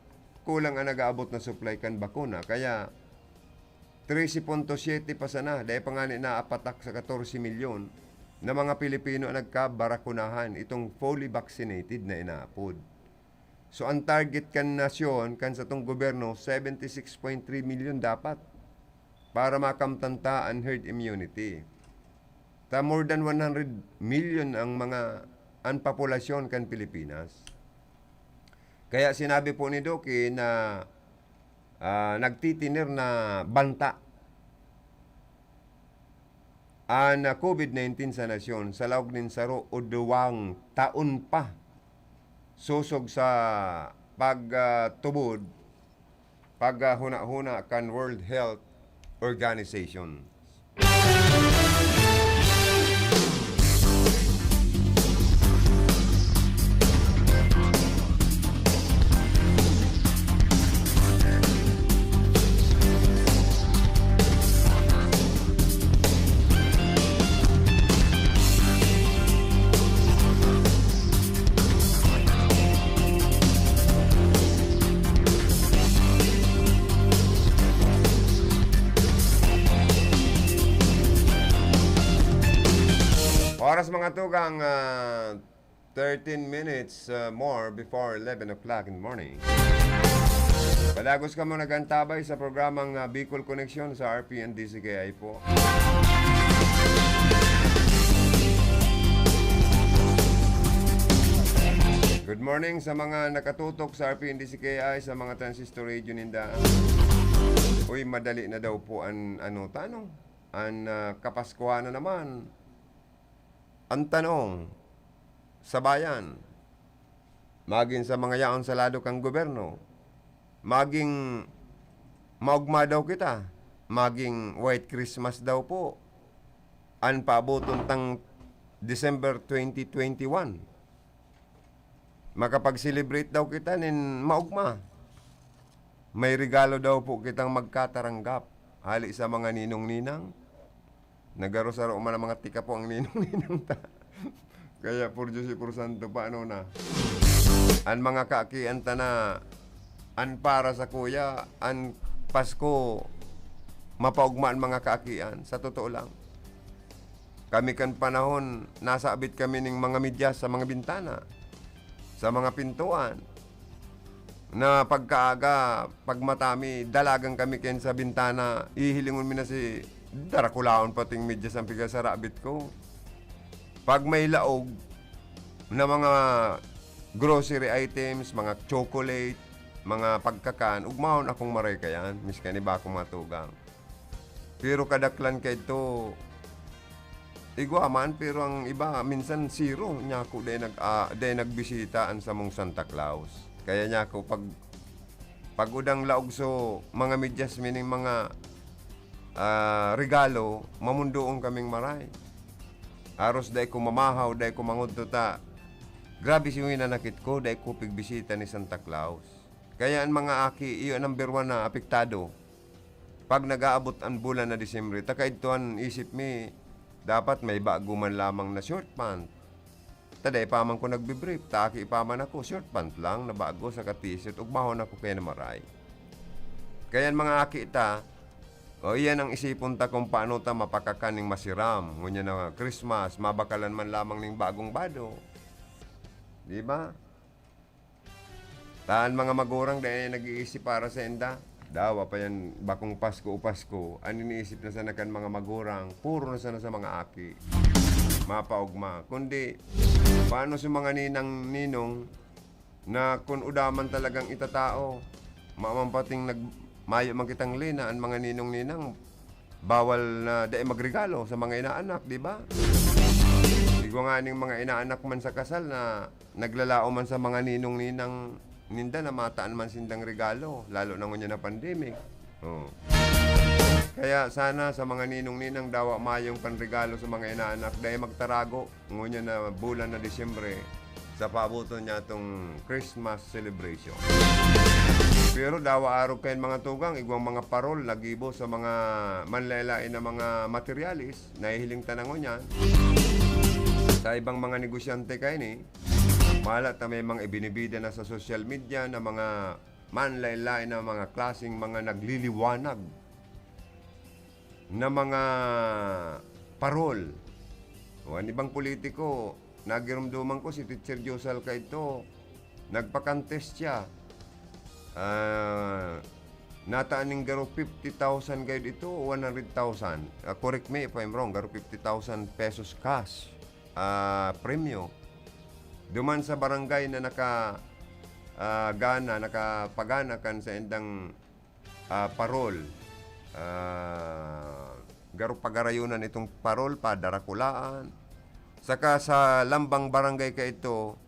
kulang an nag-aabot na supply kan bakuna. Kaya, trese punto siyete pa sana, dai pa ngani naapatak sa katorse milyon na mga Pilipino ang nagkabarakunahan, itong fully vaccinated na inaapod. So, ang target kan nasyon, kan satong gobyerno, seventy-six point three million dapat para makamtan ta an herd immunity. Ta more than one hundred million ang mga, ang populasyon kan Pilipinas. Kaya sinabi po ni Duque na, ah, nagtitinir na banta an, ah, covid nineteen sa nasyon sa laog nin saro o duwang taon pa, sosog sa pag, ah, tubod, pag, ah, huna-huna kan World Health Organization. Oras, mga tugang, ah, thirteen minutes, ah, more before eleven o'clock in the morning. Padagos kamo nag-antabay sa programang, ah, Bicol Connection sa R P N D C K I po. Good morning sa mga nakatutok sa R P N D C K I, sa mga transistor radio ninda. Uy, madali na daw po an, ano, tanong. An, ah, Kapaskuhan na naman. An tanong, sa bayan, magin sa mga yaon sa lado kan gobyerno, maging maogma daw kita, maging White Christmas daw po an paaboton tang December twenty twenty-one. Makapag-celebrate daw kita nin maogma. May regalo daw po kitang magkataranggap hali sa mga ninong-ninang. Nagaro-saro man ang mga tika po ang ninong-ninang ta. Kaya por Diyos y por santo pa, ano na. An mga kaakian ta na, an para sa kuya, an Pasko, mapaogma an mga kaakian. Sa totoo lang. Kami kan panahon, nasabit kami ning mga medyas sa mga bintana, sa mga pintuan, na pagkaaga, pag mata mi, dalagan kami kayan sa bintana, hihilingon mi na si Darakulaon pating medyas ang pigasarabit ko. Pag may laog, na mga grocery items, mga chocolate, mga pagkakan, ugmahon akong maray kayan, miskan iba akong mga tugang. Pero kadaklan kaidto, igwa man, pero ang iba, minsan zero. Nyako, dai nag-, ah, dai nagbisita an samong Santa Claus. Kaya nyako, pag, pag udang laog so mga medyas mi ning mga, ah, regalo, mamundoon kaming maray. Aros dai ko mamahaw, dai ko mangudto ta. Grabe si winanakit ko, dai ko pigbisita ni Santa Claus. Kaya an mga aki, iyo an number one na apektado. Pag nag-aabot an bulan na Disyembre, ta kaidto an isip mi, dapat may bago man lamang na short pant. Ta dai pa man ko nagbi-brief, ta aki pa man ako, short pant lang na bago saka t-shirt, ugmahon ako kaya na maray. Kaya an mga aki ta, o iyan ang isipon ta kung paano ta mapakakan ning masiram, ngunyan na Christmas, mabakalan man lamang ning bagong bado. Di ba? Ta an mga magurang dai nag-iisip para sainda. Dawa pa yan, bakong Pasko o Pasko, an iniisip na sana kan mga magurang, puro na sana sa mga aki. Mapaogma. Kundi, paano sa mga ninang ninong na kun uda man talagang itatao, maman pating nag-, mayo man kitang lina, an mga ninong ninang, bawal na dai magregalo sa mga inaanak, di ba? Igwa nga ning mga inaanak man sa kasal na naglalao man sa mga ninong-ninang ninda na mataan man sindang regalo, lalo na ngunyan na pandemic. Oh. Kaya sana sa mga ninong-ninang dawa mayong panregalo sa mga inaanak, dai magtarago ngunyan na bulan na Disyembre sa paaboton niya itong Christmas celebration. Pero dawa arog kayan mga tugang, igwang mga parol nagibo sa mga manlaen-laen na mga materyales, nahihiling ta na ngunyan sa ibang mga negosyante kaini. Malat na may mga ibinibida na sa social media na mga manlaen-laen na mga klaseng mga nagliliwanag na mga parol. O, an ibang politiko, nagirumduman ko si Teacher Josal kaidto, nagpa-contest siya. Ah, nataan ning garo fifty thousand gayud ito o one hundred thousand. Ah, correct me if I'm wrong, garo fifty thousand pesos cash, ah, premyo. Duman sa barangay na naka, ah, gana, nakapagana kan saindang, ah, parol. Ah, garo pagarayunan itong parol, padarakulaan. Saka sa lambang barangay kaito,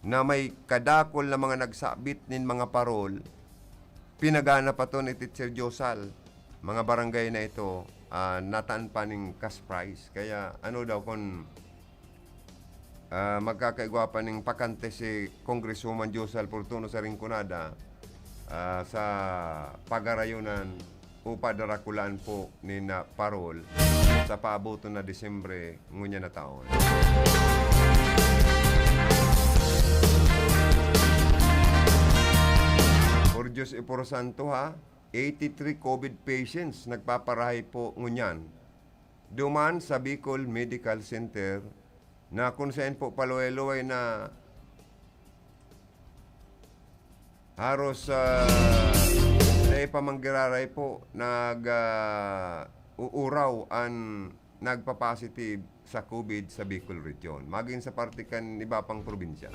na may kadakul na mga nagsabit nin mga parol, pinagana pa to ni Teacher Josal. Mga barangay na ito, ah, nataan pa ning cash prize. Kaya ano daw kun, ah, magkakaigwa pa ning pakante si Congresswoman Josal Fortuno sa Rinconada, ah, sa pagarayunan o padarakulaan po ni na parol sa paaboton na Disyembre ngunyan na taon. Por Diyos y por Santo ha, eighty-three COVID patients nagpaparahay po ngunyan duman sa Bicol Medical Center na kung saan po paluway-luway na haros, ah, dai pa man giraray po nag, ah, uuraw an nagpa-positive sa COVID sa Bicol Region, magin sa parte kan iba pang probinsya.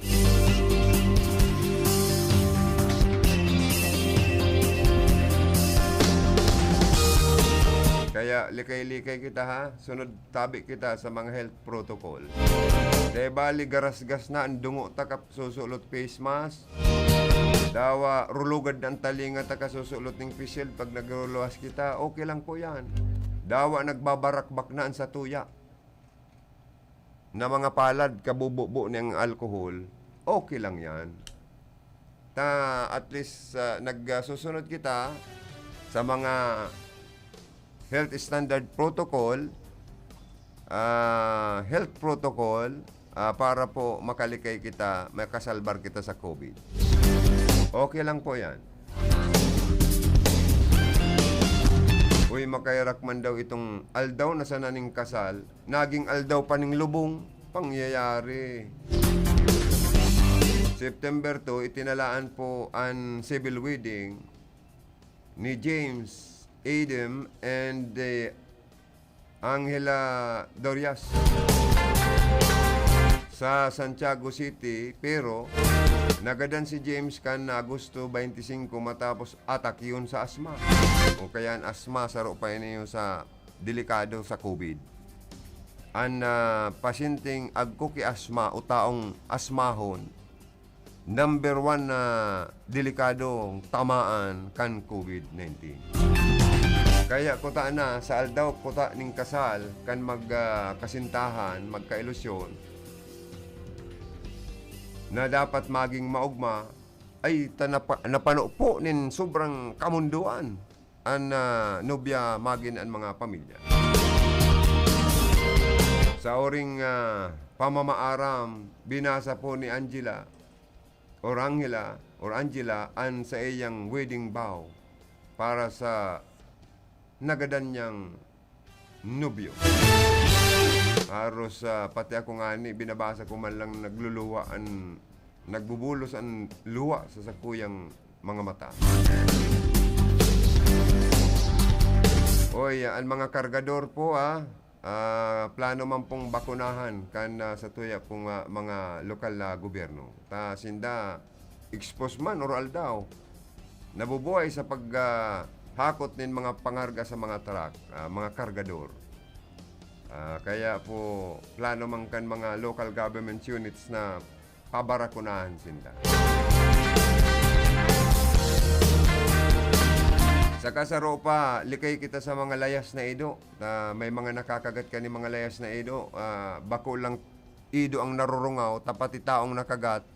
Kaya likay-likay kita, ha, sunod tabi kita sa mga health protocol. Dai bali garasgas na an dungo ta kasusulot face mask. Dawa, rulugad na an talinga ta kasusulot ning face shield pag nagruluwas kita. Okay lang po yan. Dawa, nagbabarakbak na an satuya na mga palad, kabububo ning alcohol. Okay lang yan. Ta, at least, ah, nagsusunod kita sa mga health standard protocol, ah, health protocol, ah, para po makalikay kita, makasalbar kita sa COVID. Okay lang po yan. Uy, makaherak man daw itong aldaw na sana ning kasal, naging aldaw pa ning lubong. Pangyayari. September two, itinalaan po an civil wedding ni James Adam and, eh, Angela Dorias. sa Santiago City, pero nagadan si James kan Agosto twenty-five matapos atakihon sa asma. O kaya an asma, saro pa ini sa delikado sa COVID. An, ah, pasyenteng agkuki-asma o taong asmahon, number one na delikadong tamaan kan COVID nineteen. Kaya kuta na, sa aldaw kuta nin kasal, kan mag, ah, kasintahan, magkailusyon, na dapat maging maogma, ay ta napa-, napano po nin sobrang kamundoan an, ah, nobya magin an mga pamilya. Sa oring, ah, pamamaaram, binasa po ni Angela or Angela or Angela an saiyang wedding vow para sa nagadan niyang nobyo. Haros, ah, pati ako ngani, binabasa ko man lang, nagluluha an, nagbubulos an luha sa sakuyang mga mata. Oy, an mga kargador po, ah, ah, plano man pong bakunahan kan, ah, sa tuya pong, ah, mga lokal na gobyerno. Ta sinda, expose man or aldaw, nabubuhay sa pag, ah, hakot nin mga pangarga sa mga truck, ah, mga kargador. Ah, kaya po, plano man kan mga local government units na pabarakunahan sinda. Saka saro pa, likay kita sa mga layas na ido. Na may mga nakakagat ka ni mga layas na ido, ah, bako lang ido ang narurungaw, ta pati taong nakagat,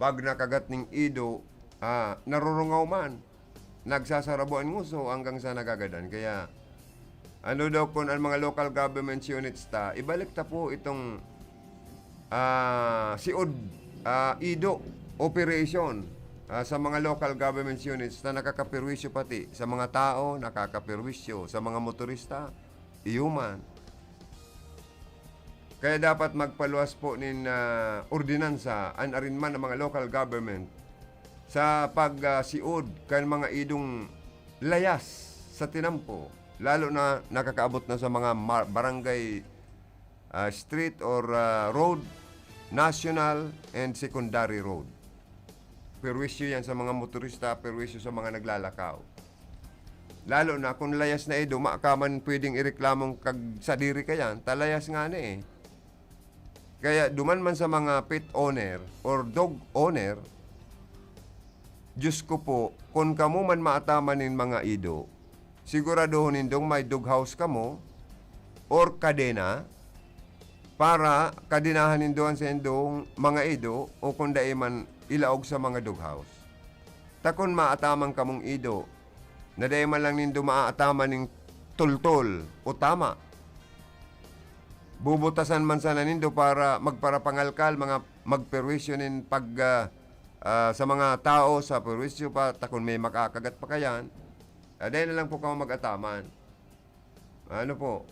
pag nakagat ning ido, ah, narurungaw man. Nagsasarabo an nguso hanggang sa nagagadan. Kaya, ano daw kun an mga local government units ta, ibalik ta po itong, ah, siod, ah, ido operation, ah, sa mga local government units na nakakapirwisyo pati sa mga tao, nakakapirwisyo sa mga motorista, iyo man. Kaya dapat magpaluwas po nin, ah, ordinansa an arin man ang mga local government sa pag, ah, siod kan mga idong layas sa tinampo, lalo na nakakaabot na sa mga ma-, barangay, ah, street or, ah, road, national and secondary road. Perwisyo yan sa mga motorista, perwisyo sa mga naglalakaw. Lalo na kung layas na ido, ma-, ka man pwedeng ireklamong kag sadiri ka yan, ta layas ngani eh. Kaya duman man sa mga pet owner or dog owner, Diyos ko po, kun kamo man maataman nin mga ido, siguradohon nindong may dog house kamo or kadena para kadenahan nindo an saindong mga ido o kun dai man ilaog sa mga dog house. Ta kun maataman kamong ido na dai man lang nindo maaataman nin tultol o tama, bubutasan man sana nindo para magparapangalkal, mga magperwisyo nin pag, ah, ah, sa mga tao sa perwisyo pa, ta kun may makakagat pa kayan, ah, dai na lang po kamo mag-ataman. Ano po,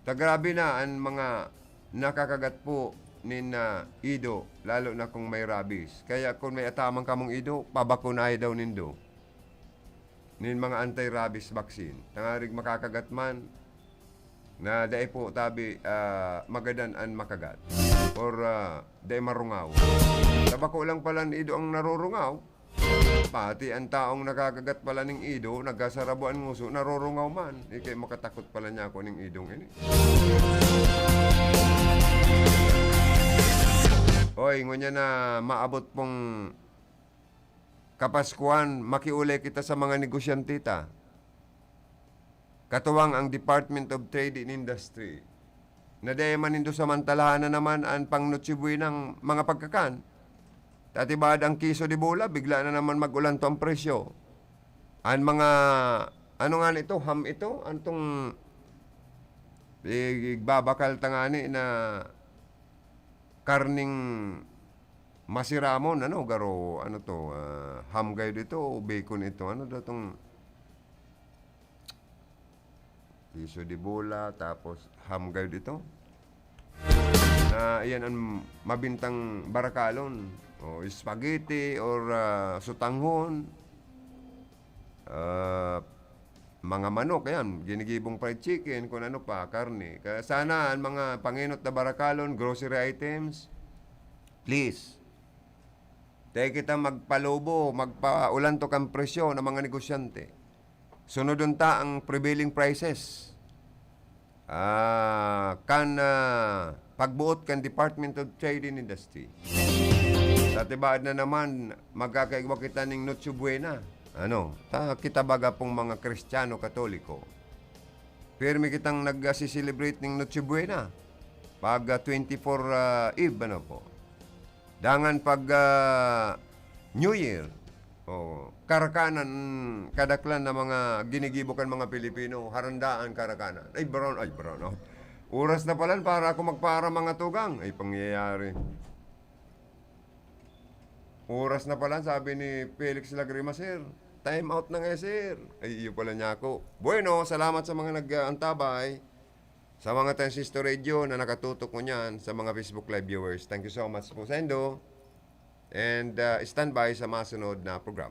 ta grabe na an mga nakakagat po nin, ah, ido, lalo na kung may rabies. Kaya kun may ataman kamong ido, pabakunahi daw nindo nin mga anti-rabies vaccine. Tangarig makakagat man, na dai po tabi, ah, magadan an makagat or, ah, dai marungaw. Ta bako lang pala an ido ang narurungaw, pati an taong nakakagat pala ning ido, nagasarabo an nguso, narurungaw man. Ikay makatakot pala niya ako ning idong ini. Hoy, ngunyan na maabot pong Kapaskuhan, makiulay kita sa mga negosyante ta. Katuwang ang Department of Trade and Industry, na dai man nindo samantalahan na naman an pang Noche Buenang mga pagkakan. Ta tibaad ang keso de bola, bigla na naman mag-ulanto ang presyo. An mga, ano nga nito, ham ito? Antong i-, igbabakal ta ngani na karning masiramon, ano, garo, ano to, ah, ham gayod ito o bacon ito? Ano daw tong piso de bola, tapos ham gayod ito? Na iyan ang mabintang barakalon, o spaghetti, or, ah, sutanghon. Ah, Mga manok, ayan, ginigibong fried chicken, kung ano pa, karne. Kaya sana ang mga pangenot na barakalon, grocery items, please, tayo kita magpalubo, magpaulantok ang presyo ng mga negosyante. Sunodon ta ang prevailing prices. Ah, kan, ah, pagbuot kan Department of Trade and Industry. Sa tibaad na naman, magkakaigwa kita ning Noche Buena. Ano, ta, kita baga pong mga Kristiyano Katoliko, pirmi kitang nag-celebrate ning Noche Buena. Pag, ah, twenty-four, ah, Eve, ano po. Dangan pag, ah, New Year, oh, karakanan, kadaklan na mga ginigibo kan mga Pilipino, harandaan, karakanan. Ay, brown, ay, brown out. Oras na pala para ako magpara, mga tugang. Ay, pangyayari. Oras na pala, sabi ni Felix Lagrima, "Sir, time out na nga, sir." Ay, iyo pala niya ako. Bueno, salamat sa mga nag-aantabay. Sa mga Transistor Radio na nakatutok mo niyan, sa mga Facebook Live viewers, thank you so much po, Sendo. And, uh, stand by sa masunod na programa.